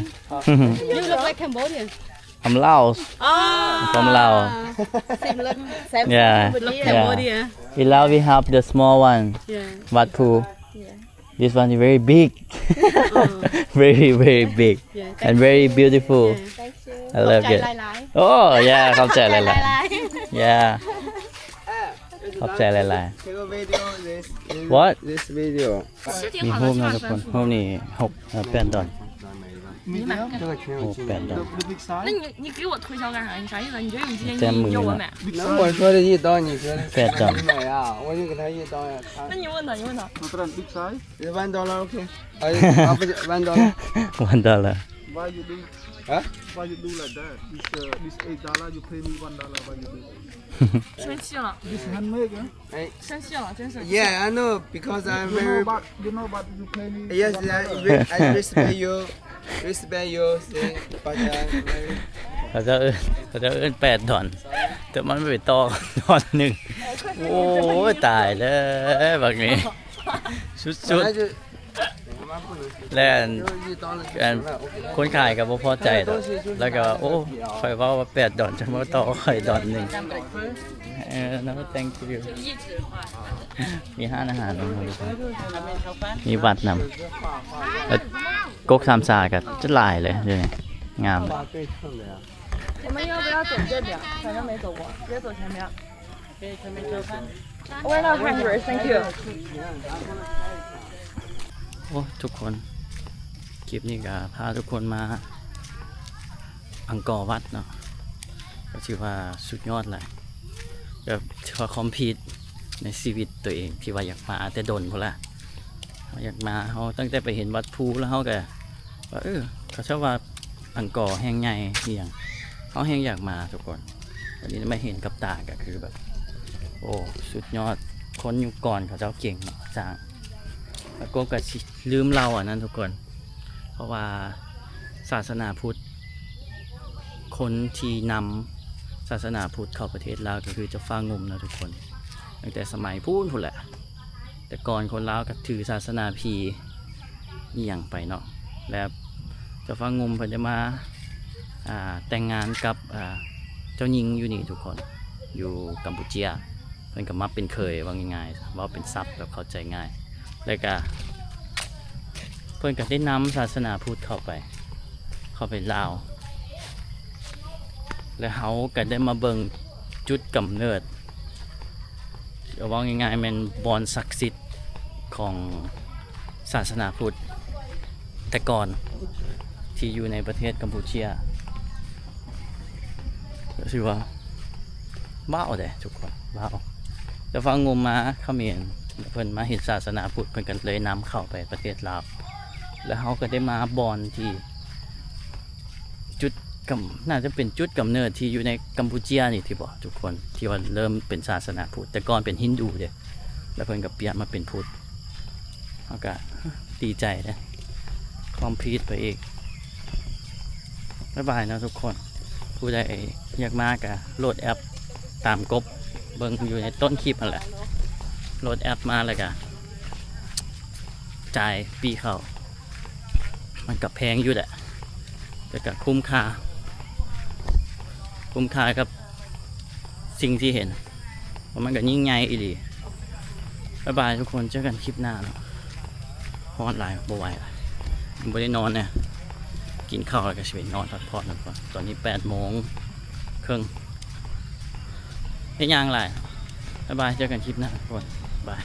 You look like Cambodian. I'm Laos. Ah. From Laos. Same look, same Yeah, Cambodia. Yeah. Cambodia. In Laos we have the small one. Yeah. Wat Phu. Yeah. This one is very big. Oh. Very, very big. Yeah, and very beautiful. Yeah. Thank you. I love it. ຂອບໃຈຫຼາຍໆ. Oh, yeah, ຂອບໃຈຫຼາຍໆ. ຂອບໃຈຫຼາຍໆ. Yeah. ຂອບໃຈຫຼາຍໆ. Take a video, this, this, What? This video. ມີຮູບນະທຸກຄົນ ຮູບນີ້ຫົກ ແປດດອນ. ໂອ້ ແປດດອນ. 那你你给我推销干啥？你啥意思？你觉得你今天你有我买？那我说的一刀，你说的 ແປດດອນ. 你买呀，我就给他一刀呀。他那你问他，你问他。One dollar, okay. Uh, one dollar. One dollar. Why you do? Huh? Why you do like that? This uh, this eight dollar, you pay me one dollar. Why you do? This handmade, huh? 哎，生气了，真是。 Yeah, I know, because I'm very. You know, but you know, but you pay me. Yes, I, re- I respect you, respect you, say, but I'm very. ເຂົາເຈົ້າເອີ້ນ ເຂົາເຈົ້າເອີ້ນແປດດອນ ແຕ່ມັນໄປຕໍ່ດອນໜຶ່ງ. ໂອ້ຍ ຕາຍແລ້ວບັກນີ້ ສຸດໆ. ແລະອັນ ອັນຄົນຂາຍກໍບໍ່ພໍໃຈດອກ ແລ້ວກໍວ່າ ໂອ້ ຂ້ອຍເວົ້າວ່າແປດດອນ ຈັ່ງມາຕໍ່ຂ້ອຍດອນໜຶ່ງ. ເອີ no thank you. ມີຮ້ານອາຫານນຳ ມີວັດນຳ ແລ້ວກົກສາມຊາກໍຈະຫຼາຍເລີຍດຽວນີ້ ງາມ. 我们要不要走这边？反正没走过，直接走前面。 We're not hungry, thank you. ໂອ້ ທຸກຄົນ ຄລິບນີ້ກໍພາທຸກຄົນມາອັງກໍວັດເນາະ ກໍຖືວ່າສຸດຍອດແຫຼະ ກໍຖືວ່າຄອມພລີດໃນຊີວິດຕົວເອງ ທີ່ວ່າຢາກມາແຕ່ດົນພຸ້ນລະ ເຮົາຢາກມາ ເຮົາຕັ້ງແຕ່ໄປເຫັນວັດພູແລ້ວ ເຮົາກໍວ່າ ເອີ ເຂົາເຈົ້າວ່າອັງກໍແຫ່ງໃຫຍ່ອີ່ຫຍັງ ເຮົາແຮ່ງຢາກມາທຸກຄົນ. ອັນນີ້ມາເຫັນກັບຕາກໍຄືແບບ ໂອ້ ສຸດຍອດ ຄົນຍຸກກ່ອນເຂົາເຈົ້າເກັ່ງເນາະ ສ້າງ ແລ້ວກໍ ກໍຊິລືມເລົ່າອັນນັ້ນທຸກຄົນ ເພາະວ່າສາສະໜາພຸດ ຄົນທີ່ນຳສາສະໜາພຸດເຂົ້າປະເທດລາວ ກໍຄືເຈົ້າຟ້າງຸ່ມເນາະທຸກຄົນ ຕັ້ງແຕ່ສະໄໝພຸ້ນ ພຸ້ນແຫຼະ. ແຕ່ກ່ອນຄົນລາວກໍຖືສາສະໜາຜີອີ່ຫຍັງໄປເນາະ ແລ້ວເຈົ້າຟ້າງຸ່ມເພິ່ນໄດ້ມາ ອ່າ ແຕ່ງງານກັບ ອ່າ ເຈົ້າຍິງຢູ່ນີ້ທຸກຄົນ ຢູ່ກຳປູເຈຍ ເພິ່ນກໍມາເປັນເຂີຍ ເວົ້າງ່າຍໆ ເວົ້າເປັນສັບແບບເຂົ້າໃຈງ່າຍ ແລ້ວກໍເພິ່ນກໍໄດ້ນຳສາສະໜາພຸດເຂົ້າໄປ ເຂົ້າໄປລາວ ແລ້ວເຮົາກໍໄດ້ມາເບິ່ງຈຸດກຳເນີດ ເວົ້າງ່າຍໆ ແມ່ນບ່ອນສັກສິດຂອງສາສະໜາພຸດແຕ່ກ່ອນ ທີ່ຢູ່ໃນປະເທດກຳປູເຈຍ ກໍຖືວ່າ ວ້າວເດ້ທຸກຄົນ ວ້າວ. ແຕ່ຟັງງົມມາຂະເໝນ ເພິ່ນມາເຮັດສາສະໜາພຸດ ເພິ່ນກໍເລີຍນຳເຂົ້າໄປປະເທດລາວ ແລ້ວເຮົາກໍໄດ້ມາບ່ອນທີ່ ຈຸດກຳ ໜ້າຈະເປັນຈຸດກຳເນີດທີ່ຢູ່ໃນກຳປູເຈຍນີ້ຕິບໍ ທຸກຄົນ ທີ່ວ່າເລີ່ມເປັນສາສະໜາພຸດ ແຕ່ກ່ອນເປັນຮິນດູເດ້ ແລ້ວເພິ່ນກໍປ່ຽນມາເປັນພຸດ ເຮົາກໍດີໃຈເດ້ ຄອມພລີດໄປອີກ. ບາຍບາຍເນາະທຸກຄົນ ຜູ້ໃດຢາກມາກໍໂຫຼດແອັບຕາມກົບເບິ່ງຢູ່ໃນຕົ້ນຄລິບຫັ້ນແຫຼະ ໂຫຼດແອັບມາແລ້ວກໍຈ່າຍປີ້ເຂົ້າ ມັນກໍແພງຢູ່ແຫຼະ ແຕ່ກໍຄຸ້ມຄ່າ ຄຸ້ມຄ່າກັບສິ່ງທີ່ເຫັນ ເພາະມັນກໍຍິ່ງໃຫຍ່ອີ່ຫຼີ. ບາຍບາຍທຸກຄົນ ເຈີກັນຄລິບໜ້າເນາະ. ຮ້ອນຫຼາຍ ບໍ່ໄຫວລະ ບໍ່ໄດ້ນອນແນ່ ກິນເຂົ້າແລ້ວກໍຊິໄປນອນພັກຜ່ອນນຳກ່ອນ. ຕອນນີ້ແປດໂມງເຄິ່ງ ເຮັດຫຍັງຫຼາຍ. ບາຍບາຍ ເຈີກັນຄລິບໜ້າທຸກຄົນ ບາຍ.